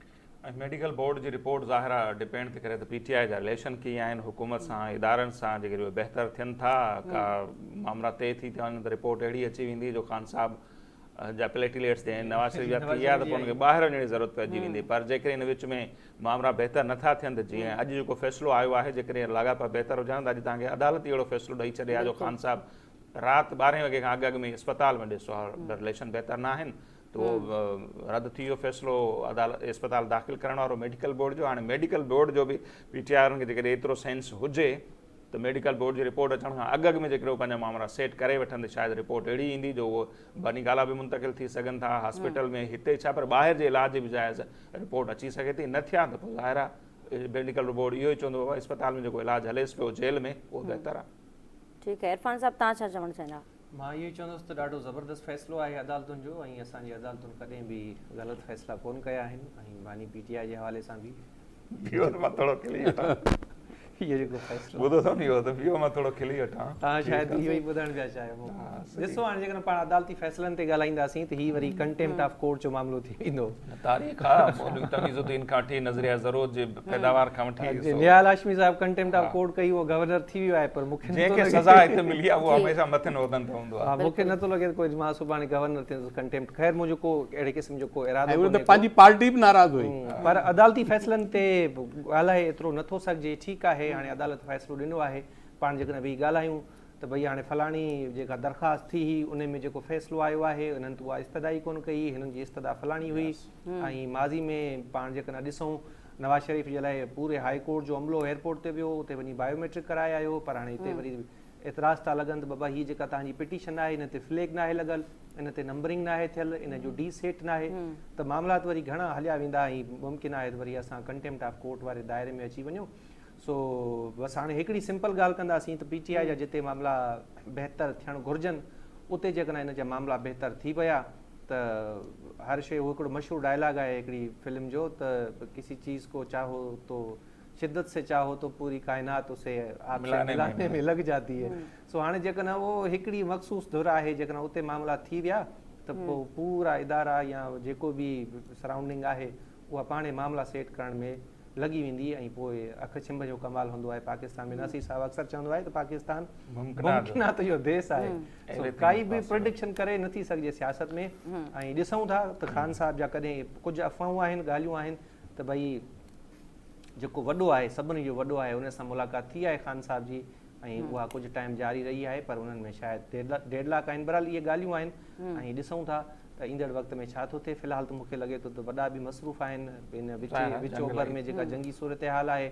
۽ ميڊيڪل بورڊ جي رپورٽ ظاهر آهي ڊپينڊ ٿي ڪري ته پي ٽي آء جا رليشن ڪيئن آهن حڪومت سان ادارن سان جيڪڏهن اهي بهتر ٿين ٿا ڪا مامرا طئي ٿي ٿا وڃن ته رپورٽ اهڙي اچي ويندي جو خان صاحب جا پليٽيليٽس جنهن نواز شريف جا ٿي ويا ته پوء ان کي ٻاهر وڃڻ جي ضرورت پئجي ويندي پر جيڪڏهن ان وچ ۾ مامرا بهتر نه ٿا ٿين ته جيئن اڄ جيڪو فيصلو آيو آهي جيڪڏهن لاڳاپا بهتر هجن ته اڄ توهان کي عدالت ئي اهڙو فيصلو ڏئي ڇڏي ها جو خان صاحب رات ٻارهين وڳي کان اڳ اڳ ۾ اسپتال ۾ ڏسو ها رليشن بهتر نه آهن ته اهو رد ٿي ويو فيصلو عدالت اسپتال داخل ڪرڻ وارو ميڊيڪل بورڊ جو هاڻي ميڊيڪل بورڊ جو به پي ٽي آء وارن کي جيڪڏهن ايترو سينس هجي ته ميڊيڪل بورڊ جي رپورٽ اچڻ کان اڳ اڳ ۾ جيڪڏهن هو پنهنجا مامرا سيٽ ڪري وٺن ته شايد رپورٽ اهڙي ايندي جو اهو بني گالا به منتقل ٿي سگهن ٿا هاسپيٽل ۾ هتي ڇا پر ٻاهر جي علاج جي به جائز رپورٽ اچي سگهي ٿي نه ٿيا ته پوء ظاهر آهي ميڊيڪل بورڊ اهو ئي چوندو بابا اسپتال ۾ جيڪو علاج هليس پيو جيل ۾ اهو بهتر آهي. ٺيڪ آهي عرفان صاحب توهان ڇا چوڻ چاهيندا. مان اهو ئي چوندس ته ڏاڍو زبردست فيصلو آهي عدالتن جو ۽ اسان جي عدالتن ڪڏهن به غلط فيصلا ڪونه ڪيا آهن ۽ باني پي ٽي آء جي حوالي سان به بيهو ته مان ٿورو کلي وٺان. اهو جيڪو فيصلو ٻڌو اٿو نه اهو ته بيهو مان ٿورو کلي وٺان. توهان شايد اهو ئي ٻڌڻ پيا چاهيو مون کان. ڏسو هاڻي جيڪڏهن پاڻ عدالتي فيصلن تي ڳالهائينداسين ته هي وري ڪنٽيمپٽ آف ڪورٽ جو معاملو ٿي ويندو. تاريخ آ مولوي تميز الدين کان وٺي نظريه ضرورت جي پيداوار کان وٺي. نهال هاشمي صاحب ڪنٽيمپٽ آف ڪورٽ ڪئي اهو گورنر ٿي ويو آهي پر مون کي نٿو لڳي. جنهن کي سزا هتي ملي آ اهو هميشه مٿين عهدن تي هوندو آ. ها مون کي نٿو لڳي ته ڪو مان سڀاڻي گورنر ٿيندس ڪنٽيمپٽ خير منهنجو ڪو اهڙي قسم جو ڪو ارادو ۽ ڪونهي ته ڪو. پنهنجي پارٽي به ناراض هئي. پر عدالتي فيصلن تي ڳالهائي ايترو نٿو سگهجي ٺيڪ آهي هاڻي عدالت فيصلو ڏنو آهي پاڻ جيڪڏهن ويهي ڳالهايون ته ڀئي هاڻي فلاڻي جيڪا درخواست ٿي هئي ان ۾ جيڪو فيصلو آيو آهي انهن ته اها استدعا ئي ڪونه ڪئي هنن جي استدعا فلاڻي هئي ۽ ماضي ۾ پاڻ جيڪڏهن ڏسون نواز شريف جي لاء پوري هاء ڪورٽ جو عملو ايئرپورٽ تي ويو اتي وڃي بايوميٽرڪ ڪرائي آيو پر هاڻي هتي وري اعتراض ٿا لڳن ته بابا هي جيڪا توهان جي پٽيشن آهي ان تي فليگ ناهي لڳل، ان تي نمبرنگ ناهي ٿيل، ان جو ڊي سيٽ ناهي ته معاملات وري گهڻا هليا ويندا ۽ ممڪن آهي ته وري اسان ڪنٽيمپٽ آف ڪورٽ واري دائري ۾ اچي وڃون. سو بس هاڻي هڪڙي سمپل ڳالهه ڪنداسين ته پي ٽي آء جا جتي معاملا بهتر ٿيڻ گهرجن اتي جيڪڏهن ان جا معاملا بهتر ٿي ويا ته هر شيء اهو هڪڙو مشهور ڊائلاگ آهي هڪڙي فلم جو ته ڪسي چيز ڪو چاهو تو شدت سي چاهو تو پوري ڪائنات اسي آپ سي ملاني ۾ لڳ جاتي هي سو هاڻي جيڪڏهن اهو هڪڙي مخصوص ڌر آهي جيڪڏهن اتي معاملا ٿي ويا ته پوء پورا ادارا يا جيڪو به سرائونڊنگ آهي اها پاڻهي معاملا سيٽ ڪرڻ ۾ لڳي ويندي ۽ پوء اک ڇنڀ جو ڪمال هوندو آهي پاڪستان ۾ نصير صاحب اڪثر چوندو آهي ته پاڪستان ممڪنات جو ديس آهي سو ڪائي به پرڊڪشن ڪري نٿي سگهجي سياست ۾ ۽ ڏسون ٿا ته خان صاحب جا ڪڏهن ڪجهه افواهون آهن ڳالهيون آهن ته ڀئي جيڪو وڏو آهي سڀني جو وڏو آهي ان سان ملاقات ٿي آهي خان صاحب جي ۽ اها ڪجهه ٽائيم جاري رهي آهي پر انهن ۾ شايد ڊيڊ لاڪ آهن بهرحال اهي ڳالهيون آهن ۽ ڏسون ٿا ته ايندڙ وقت ۾ ڇا ٿو ٿئي في الحال ته مون کي لڳي ٿو ته وڏا به مصروف آهن ان وچ وچ اوڀر ۾ جيڪا جنگي صورتحال آهي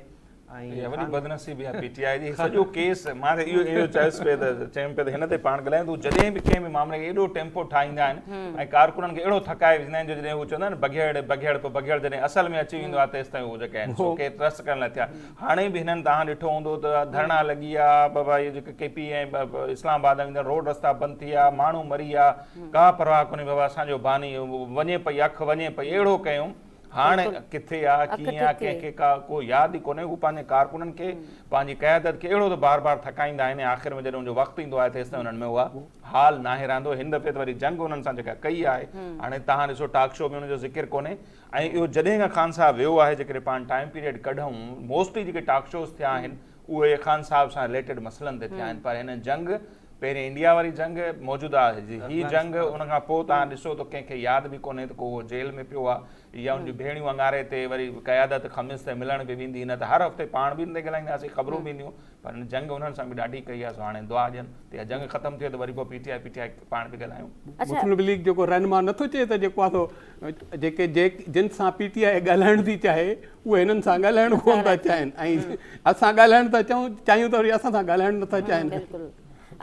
۽ اها وڏي بدنصيبي آهي پي ٽي آء جي سڄو ڪيس مان ته اهو اهو چيس پئي ته چيم پئي ته هن تي پاڻ ڳالهايون ته جڏهن به ڪنهن به مامري کي ايڏو ٽيمپو ٺاهيندا آهن ۽ ڪارڪنن کي اهڙو ٿڪائي وجهندا آهن جو جڏهن هو چوندا آهن بگهيڙ بگهيڙ پوء بگهيڙ جڏهن اصل ۾ اچي ويندو آهي تيستائين هو جيڪي آهن سو ڪي ٽرسٽ ڪرڻ لاء ٿيا هاڻي به هنن توهان ڏٺو هوندو ته ڌرڻا لڳي ويا بابا اهي جيڪي ڪي پي ۽ اسلام آباد ويندڙ روڊ رستا بند ٿي ويا ماڻهو مري ويا ڪا پرواهه ڪونهي بابا اسان جو باني وڃي پئي اک وڃي پئي اهڙو ڪيون هاڻ ڪٿي آ ڪيئن آ ڪنهن کي ڪا ڪو ياد ئي ڪونهي هو پنهنجي ڪارڪنن کي پنهنجي قيادت کي اهڙو ته بار بار ٿڪائيندا آهن ۽ آخر ۾ جڏهن ان جو وقت ايندو آهي تيستائين انهن ۾ اها حال ناهي رهندو هن دفعي ته وري جنگ انهن سان جيڪا ڪئي آهي هاڻي توهان ڏسو ٽاڪ شو ۾ ان جو ذڪر ڪونهي ۽ اهو جڏهن کان خان صاحب ويو آهي جيڪڏهن پاڻ ٽائيم پيريڊ ڪڍون موسٽلي جيڪي ٽاڪ شوز ٿيا آهن اهي خان صاحب سان رليٽيڊ مسئلن تي ٿيا آهن پر هن جنگ پهرين انڊيا واري جنگ موجوده هي جنگ ان کان پوء توهان ڏسو ته ڪنهن کي ياد به ڪونهي ته ڪو اهو جيل ۾ پيو آهي يا ان جون ڀيڻيون اڱاري تي وري قيادت خميس تي ملڻ به ويندي نه ته هر هفتي پاڻ به ان تي ڳالهائينداسين خبرون به اينديون پر هن جنگ انهن سان به ڏاڍي ڪئي آهي سو هاڻي دعا ڏين ته اها جنگ ختم ٿئي ته وري پوء P T I P T I پاڻ به ڳالهايون. مسلم ليگ جيڪو رهنما نٿو چئي ته جيڪو آهي سو جيڪي جن سان پي ٽي آء ڳالهائڻ ٿي چاهي اهي هنن سان ڳالهائڻ ڪونه ٿا چاهين ۽ اسان ڳالهائڻ ٿا چاهيون ته وري اسان سان ڳالهائڻ نٿا چاهين. بلڪل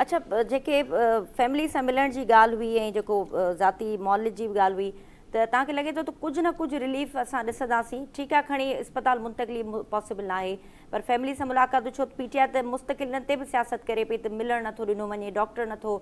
اڇا جيڪي فيملي سان ملڻ جي ڳالهه هئي ۽ جيڪو ذاتي معالج جي به ڳالهه هئي ته توهان کي لڳي ٿو ته ڪجهه نه ڪجهه رليف اسان ڏسنداسين ٺيڪ آهي کڻي اسپتال منتقلي پاسيبل ناهي پر فيملي سان ملاقاتون ڇو ته پي ٽي آء ته مستقل انهن تي به سياست ڪري پئي ته ملڻ نٿو ڏنو وڃي ڊاڪٽر نٿو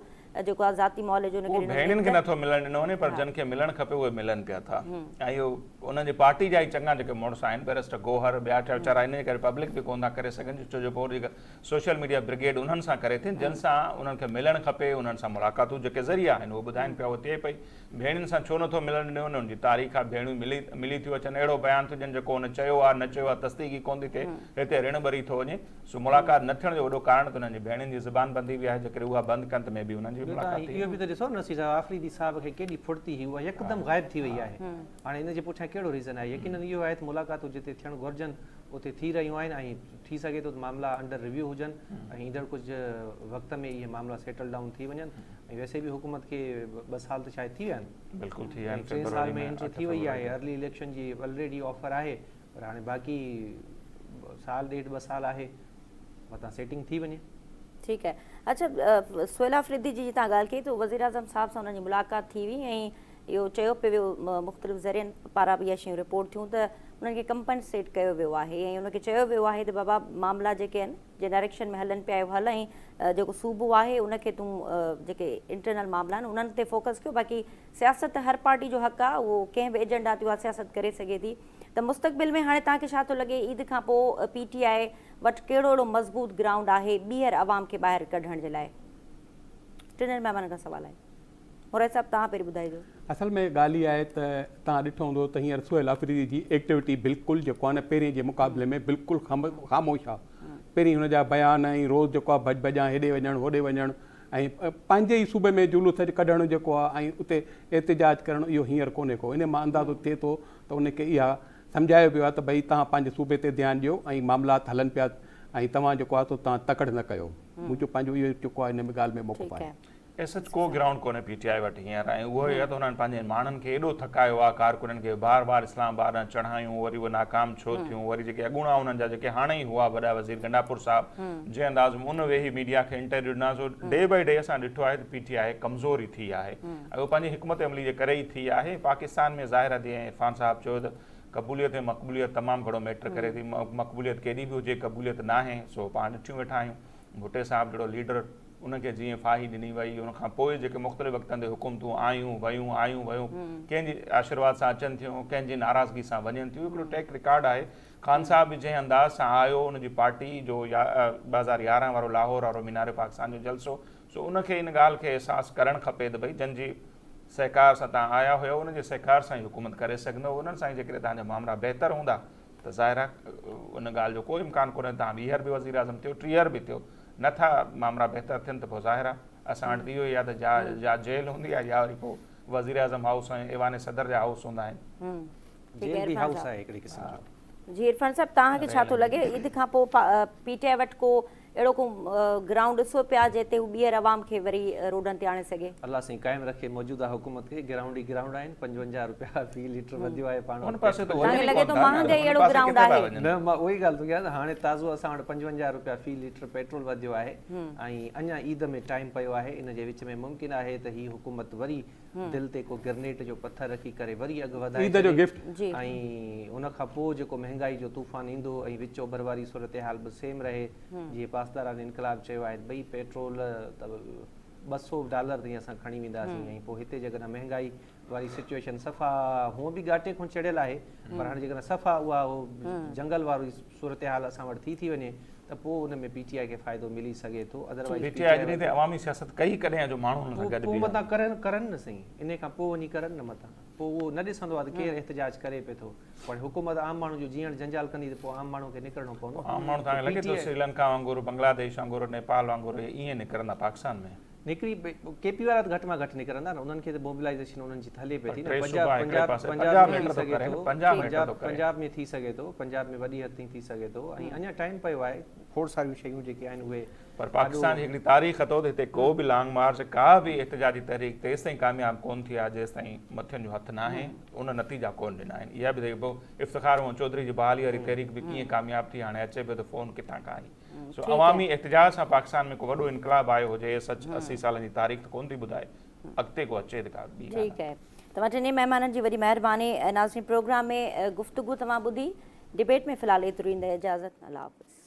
جيڪو آهي ذاتي معالج ان کي اهو ڏنو وڃي ڀيڻين کي ته نٿو ملڻ ڏنو وڃي پر جن کي ملڻ کپي اهي ملن پيا ٿا ۽ اهو انهن جي پارٽي جا ئي چڱا جيڪي مڙس آهن بئريسٽر گوهر ٻيا ويچارا ان جي ڪري پبلڪ به ڪونه ٿا ڪري سگهن ڇو جو پوء جيڪا سوشل ميڊيا برگيڊ انهن سان ڪري ٿي جن سان انهن کي ملڻ کپي انهن سان ملاقاتون جيڪي ذريعا آهن اهي ٻڌائين پيا اهو ٿئي پئي ڀيڻين سان ڇو نٿو ملڻ ڏنو وڃي ان جي تاريخ آهي ڀيڻيون ملي ملي ٿيون اچن اهڙو بيان ٿيون ڏين جيڪو هن چيو آهي نه چيو آهي تصديق ئي ڪونه ٿي ٿئي هتي رڻ ٻري ٿو وڃي سو ملاقات نه ٿيڻ جو وڏو ڪارڻ ته انهن جي ڀيڻين جي زبان بندي به آهي، جيڪڏهن اها بند ڪن ته مي بي انهن جي به ٻيو ملاقات توهان ٿئي. اهو به ته ڏسو نه نصير صاحب آفريدي صاحب کي ڪيڏي ڦڙتي هئي اها يڪدم غائب ٿي وئي آهي هاڻي ان جي پٺيان ڪهڙو ريزن آهي يقينن اهو آهي ته ملاقاتون جتي ٿيڻ گهرجن اتي ٿي رهيون آهن ۽ ٿي سگهي ٿو ته معاملا انڊر ريويو هجن ۽ ايندڙ ڪجهه وقت ۾ اهي معاملا سيٽل ڊائون ٿي وڃن ۽ ويسي به حڪومت کي ٻه سال ته شايد ٿي ويا آهن بلڪل ٿي ويا آهن ۽ ٽئين سال فيبروري ۾ ۾ انٽر اٺ ٿي وئي فيبروري آهي ارلي اليڪشن جي الريڊي آفر آهي پر هاڻي باقي سال ڏيڍ ٻه سال آهي متان سيٽنگ ٿي وڃي. ٺيڪ آهي اڇا سهيل آفريدي جي جتان ڳالهه ڪئي ته وزيراعظم صاحب سان انهن جي ملاقات ٿي هئي ۽ اهو چيو پيو ويو مختلف ذريعن پاران به اها شيون رپورٽ ٿيون ته انهن کي ڪمپنسيٽ ڪيو ويو آهي ۽ ان کي چيو ويو آهي ته بابا معاملا جيڪي آهن جنهن ڊائريڪشن ۾ هلن پيا اهو هل ۽ جيڪو صوبو آهي ان کي تون جيڪي انٽرنل معاملا آهن انهن تي فوڪس ڪيو باقي سياست هر پارٽي جو حق آهي اهو ڪنهن به ايجنڊا تي اها سياست ڪري سگهي ٿي ته مستقبل ۾ هاڻي توهان کي ڇا ٿو لڳي عيد کان پوء پي ٽي آء وٽ ڪهڙو اهڙو مضبوط گرائونڊ آهي ٻيهر عوام کي ٻاهر ڪڍڻ جي لاء؟ ٽنهن مهمانن کان سوال آهي. مراد صاحب توهان پهرين ٻڌائجو. اصل ۾ ڳالهه اها آهي ته توهان ڏٺو هوندو ته هينئر سهيل آفريدي جي ايڪٽيوٽي بلڪل جيڪو آهي نه پهرين جي مقابلي ۾ بلڪل خاموش آهي پهرين هن جا بيان ۽ روز جيڪو آهي ڀڄ ڀڄان هيڏي وڃڻ هوڏي وڃڻ ۽ پنهنجي ئي صوبي ۾ جلوس ڪڍڻ جيڪو آهي ۽ اتي احتجاج ڪرڻ اهو هينئر ڪونهي ڪو ان مان اندازو ٿئي ٿو ته ان کي اها سمجهايو ويو آهي ته ڀئي توهان پنهنجي صوبي تي ڌيان ڏيو ۽ معاملات هلن پيا ۽ توهان جيڪو آهي سو توهان تڪڙ نه ڪيو. منهنجو پنهنجو اهو جيڪو آهي ان ۾ ڳالهه ۾ موقف آهي. ايس ايڇ ڪو گرائونڊ ڪونهي پي ٽي آء وٽ هينئر ۽ اهو ئي آهي ته انهن پنهنجي ماڻهن کي ايڏو ٿڪايو آهي ڪارڪنن کي بار بار اسلام آباد ڏانهن چڙهايون وري اهي ناڪام ڇو ٿيون وري جيڪي اڳوڻا انهن جا جيڪي هاڻي ئي هئا وڏا وزير گنڊاپور صاحب جنهن انداز ۾ ان ويهي ميڊيا کي انٽرويو ڏنا سو ڊي بائي ڊي اسان ڏٺو آهي ته پي ٽي آء ڪمزور ئي ٿي آهي اهو پنهنجي حڪمت عملي جي ڪري ئي ٿي آهي. پاڪستان ۾ ظاهر آهي جيئن عرفان صاحب چيو ته قبوليت ۽ مقبوليت تمام گهڻو ميٽر ڪري ٿي. مقبوليت ڪيڏي به هجي قبوليت ناهي سو پاڻ ڏٺيون ويٺا آهيون. ڀٽي صاحب جهڙو ليڊر ان کي جيئن ڦاهي ڏني وئي ان کان پوء جيڪي مختلف وقتن تي حڪومتون آيون ويون آيون ويون ڪنهن جي آشيرواد سان اچن ٿيون ڪنهن جي ناراضگي سان وڃن ٿيون هڪڙو ٽريڪ رڪارڊ آهي. خان صاحب به جنهن انداز سان آيو ان جي پارٽي جو 2011 وارو لاهور وارو مينار پاڪستان جو جلسو سو ان کي ان ڳالهه کي احساس ڪرڻ کپي ته ڀئي جن جي سهڪار سان توهان آيا هيو انهن جي سهڪار سان ئي حڪومت ڪري سگهندو انهن سان ئي جيڪڏهن توهان جا مامرا بهتر هوندا ته ظاهر آهي ان ڳالهه جو ڪو امڪان ڪونهي توهان ٻيهر به وزيراعظم ٿيو ٽيهر به ٿيو نه ٿا مامرا بهتر ٿين ته پوء ظاهر آهي اسان وٽ ته اهو ئي آهي ته جا جا جيل هوندي آهي يا وري پوء وزيراعظم هائوس ۽ ايوان صدر جا هائوس هوندا آهن. جيل به هائوس آهي هڪڙي قسم جو. جي عرفان صاحب توهان کي ڇا ٿو لڳي عيد کان پوء پي ٽي آء وٽ ڪو اهڙو ڪو گرائونڊ ڏسو پيا جنهن تي هو ٻيهر عوام کي وري روڊن تي آڻي سگهي؟ الله سائين قائم رکي موجوده حڪومت کي، گرائونڊ ئي گرائونڊ آهن، 55 روپيا في ليٽر وڌيو آهي پاڻ ان وٽ پاسي ته پيٽرول توهان وڃن کي ئي لڳي ڪونه ٿو ٿا نه، مهانگائي ان اهڙو پاسي گرائونڊ ڪٿي ٿا آهي؟ وڃن؟ نه مان اها ئي ڳالهه ٿو ڪيان ته هاڻي تازو اسان وٽ 55 روپيا في ليٽر پيٽرول وڌيو آهي ۽ اڃا عيد ۾ ٽائيم پيو آهي ان جي وچ ۾ ممڪن آهي ته هي حڪومت وري دل تي ڪو گرنيٽ جو پٿر رکي ڪري وري اگهه وڌائي عيد جو ڇڏي گفٽ. جي. ۽ ان کان پوء جيڪو مهنگائي جو طوفان ايندو ۽ وچ اوڀر واري صورتحال به سيم رهي جيئن پاسداران انقلاب چيو آهي ته ڀئي پيٽرول ته 200 ڊالر تائين اسان کڻي وينداسين ۽ پوء هتي جيڪڏهن مهنگائي واري سچوئيشن صفا هونء به ڳاٽي کان چڙهيل آهي پر هاڻي جيڪڏهن صفا اها جنگل واري صورتحال اسان وٽ ٿي ٿي وڃي ته پوء ان ۾ پي ٽي آء کي فائدو ملي سگهي ٿو otherwise P T I جڏهن تائين عوامي سياست ڪئي ڪڏهن جو ماڻهو ان سان گڏ پوء بيهن. متان ڪرن ڪرن نه سائين انهي کان پوء وڃي ڪرن نه متان پوء اهو نه ڏسندو آهي ته ڪير احتجاج ڪري پئي ٿو پر حڪومت عام ماڻهو جو جيئڻ جنجال ڪندي ته پوء عام ماڻهو کي نڪرڻو پوندو عام ماڻهو توهان کي پي لڳي ٽي ٿو آء سريلنڪا وانگر بنگلاديش وانگر نيپال وانگر اهي ائين نڪرندا پاڪستان ۾. نڪري ڪي پي وارا ته گهٽ مان گهٽ نڪرندا نه انهن کي ته موبلائيزيشن انهن جي ته هلي پئي پر ٿي نه ٽي پنجاب صوبا هڪڙي پنجاب پاسي پنجاب 50 ۾ ٿي ميٽر ٿو سگهي ڪري ٿو نه 50 ميٽر پنجاب ٿو ڪري. پنجاب ۾ ٿي سگهي ٿو پنجاب ۾ وڏي حد تائين ٿي سگهي ٿو ۽ اڃا ٽائيم پيو آهي کوڙ ساريون شيون جيڪي آهن اهي پر آڏو پاڪستان جي هڪڙي تاريخ اٿو ته هتي ڪو به لانگ مارچ ڪا به احتجاجي تحريڪ تيستائين ڪامياب ڪون ٿي آهي جيستائين مٿين جو هٿ ناهي ان نتيجا ڪون ڏنا آهن اها به ته پوء افتخار محمد چوڌري جي بحالي واري تحريڪ به ڪيئن ڪامياب ٿي هاڻي اچي پيو ته فون ڪٿان کان آئي سو عوامي احتجاج سان پاڪستان ۾ ڪو وڏو انقلاب آيو هجي اهي سچ 80 سالن جي تاريخ ته ڪون ٿي ٻڌائي اڳتي ڪو اچي ته ڪا ٻي ڳالهه ٺيڪ آهي توهان ٽنهي مهمانن جي وڏي مهرباني ناظرين پروگرام ۾ گفتگو توهان ٻڌي ڊبيٽ ۾ في الحال ايترو ئي اجازت الله حافظ.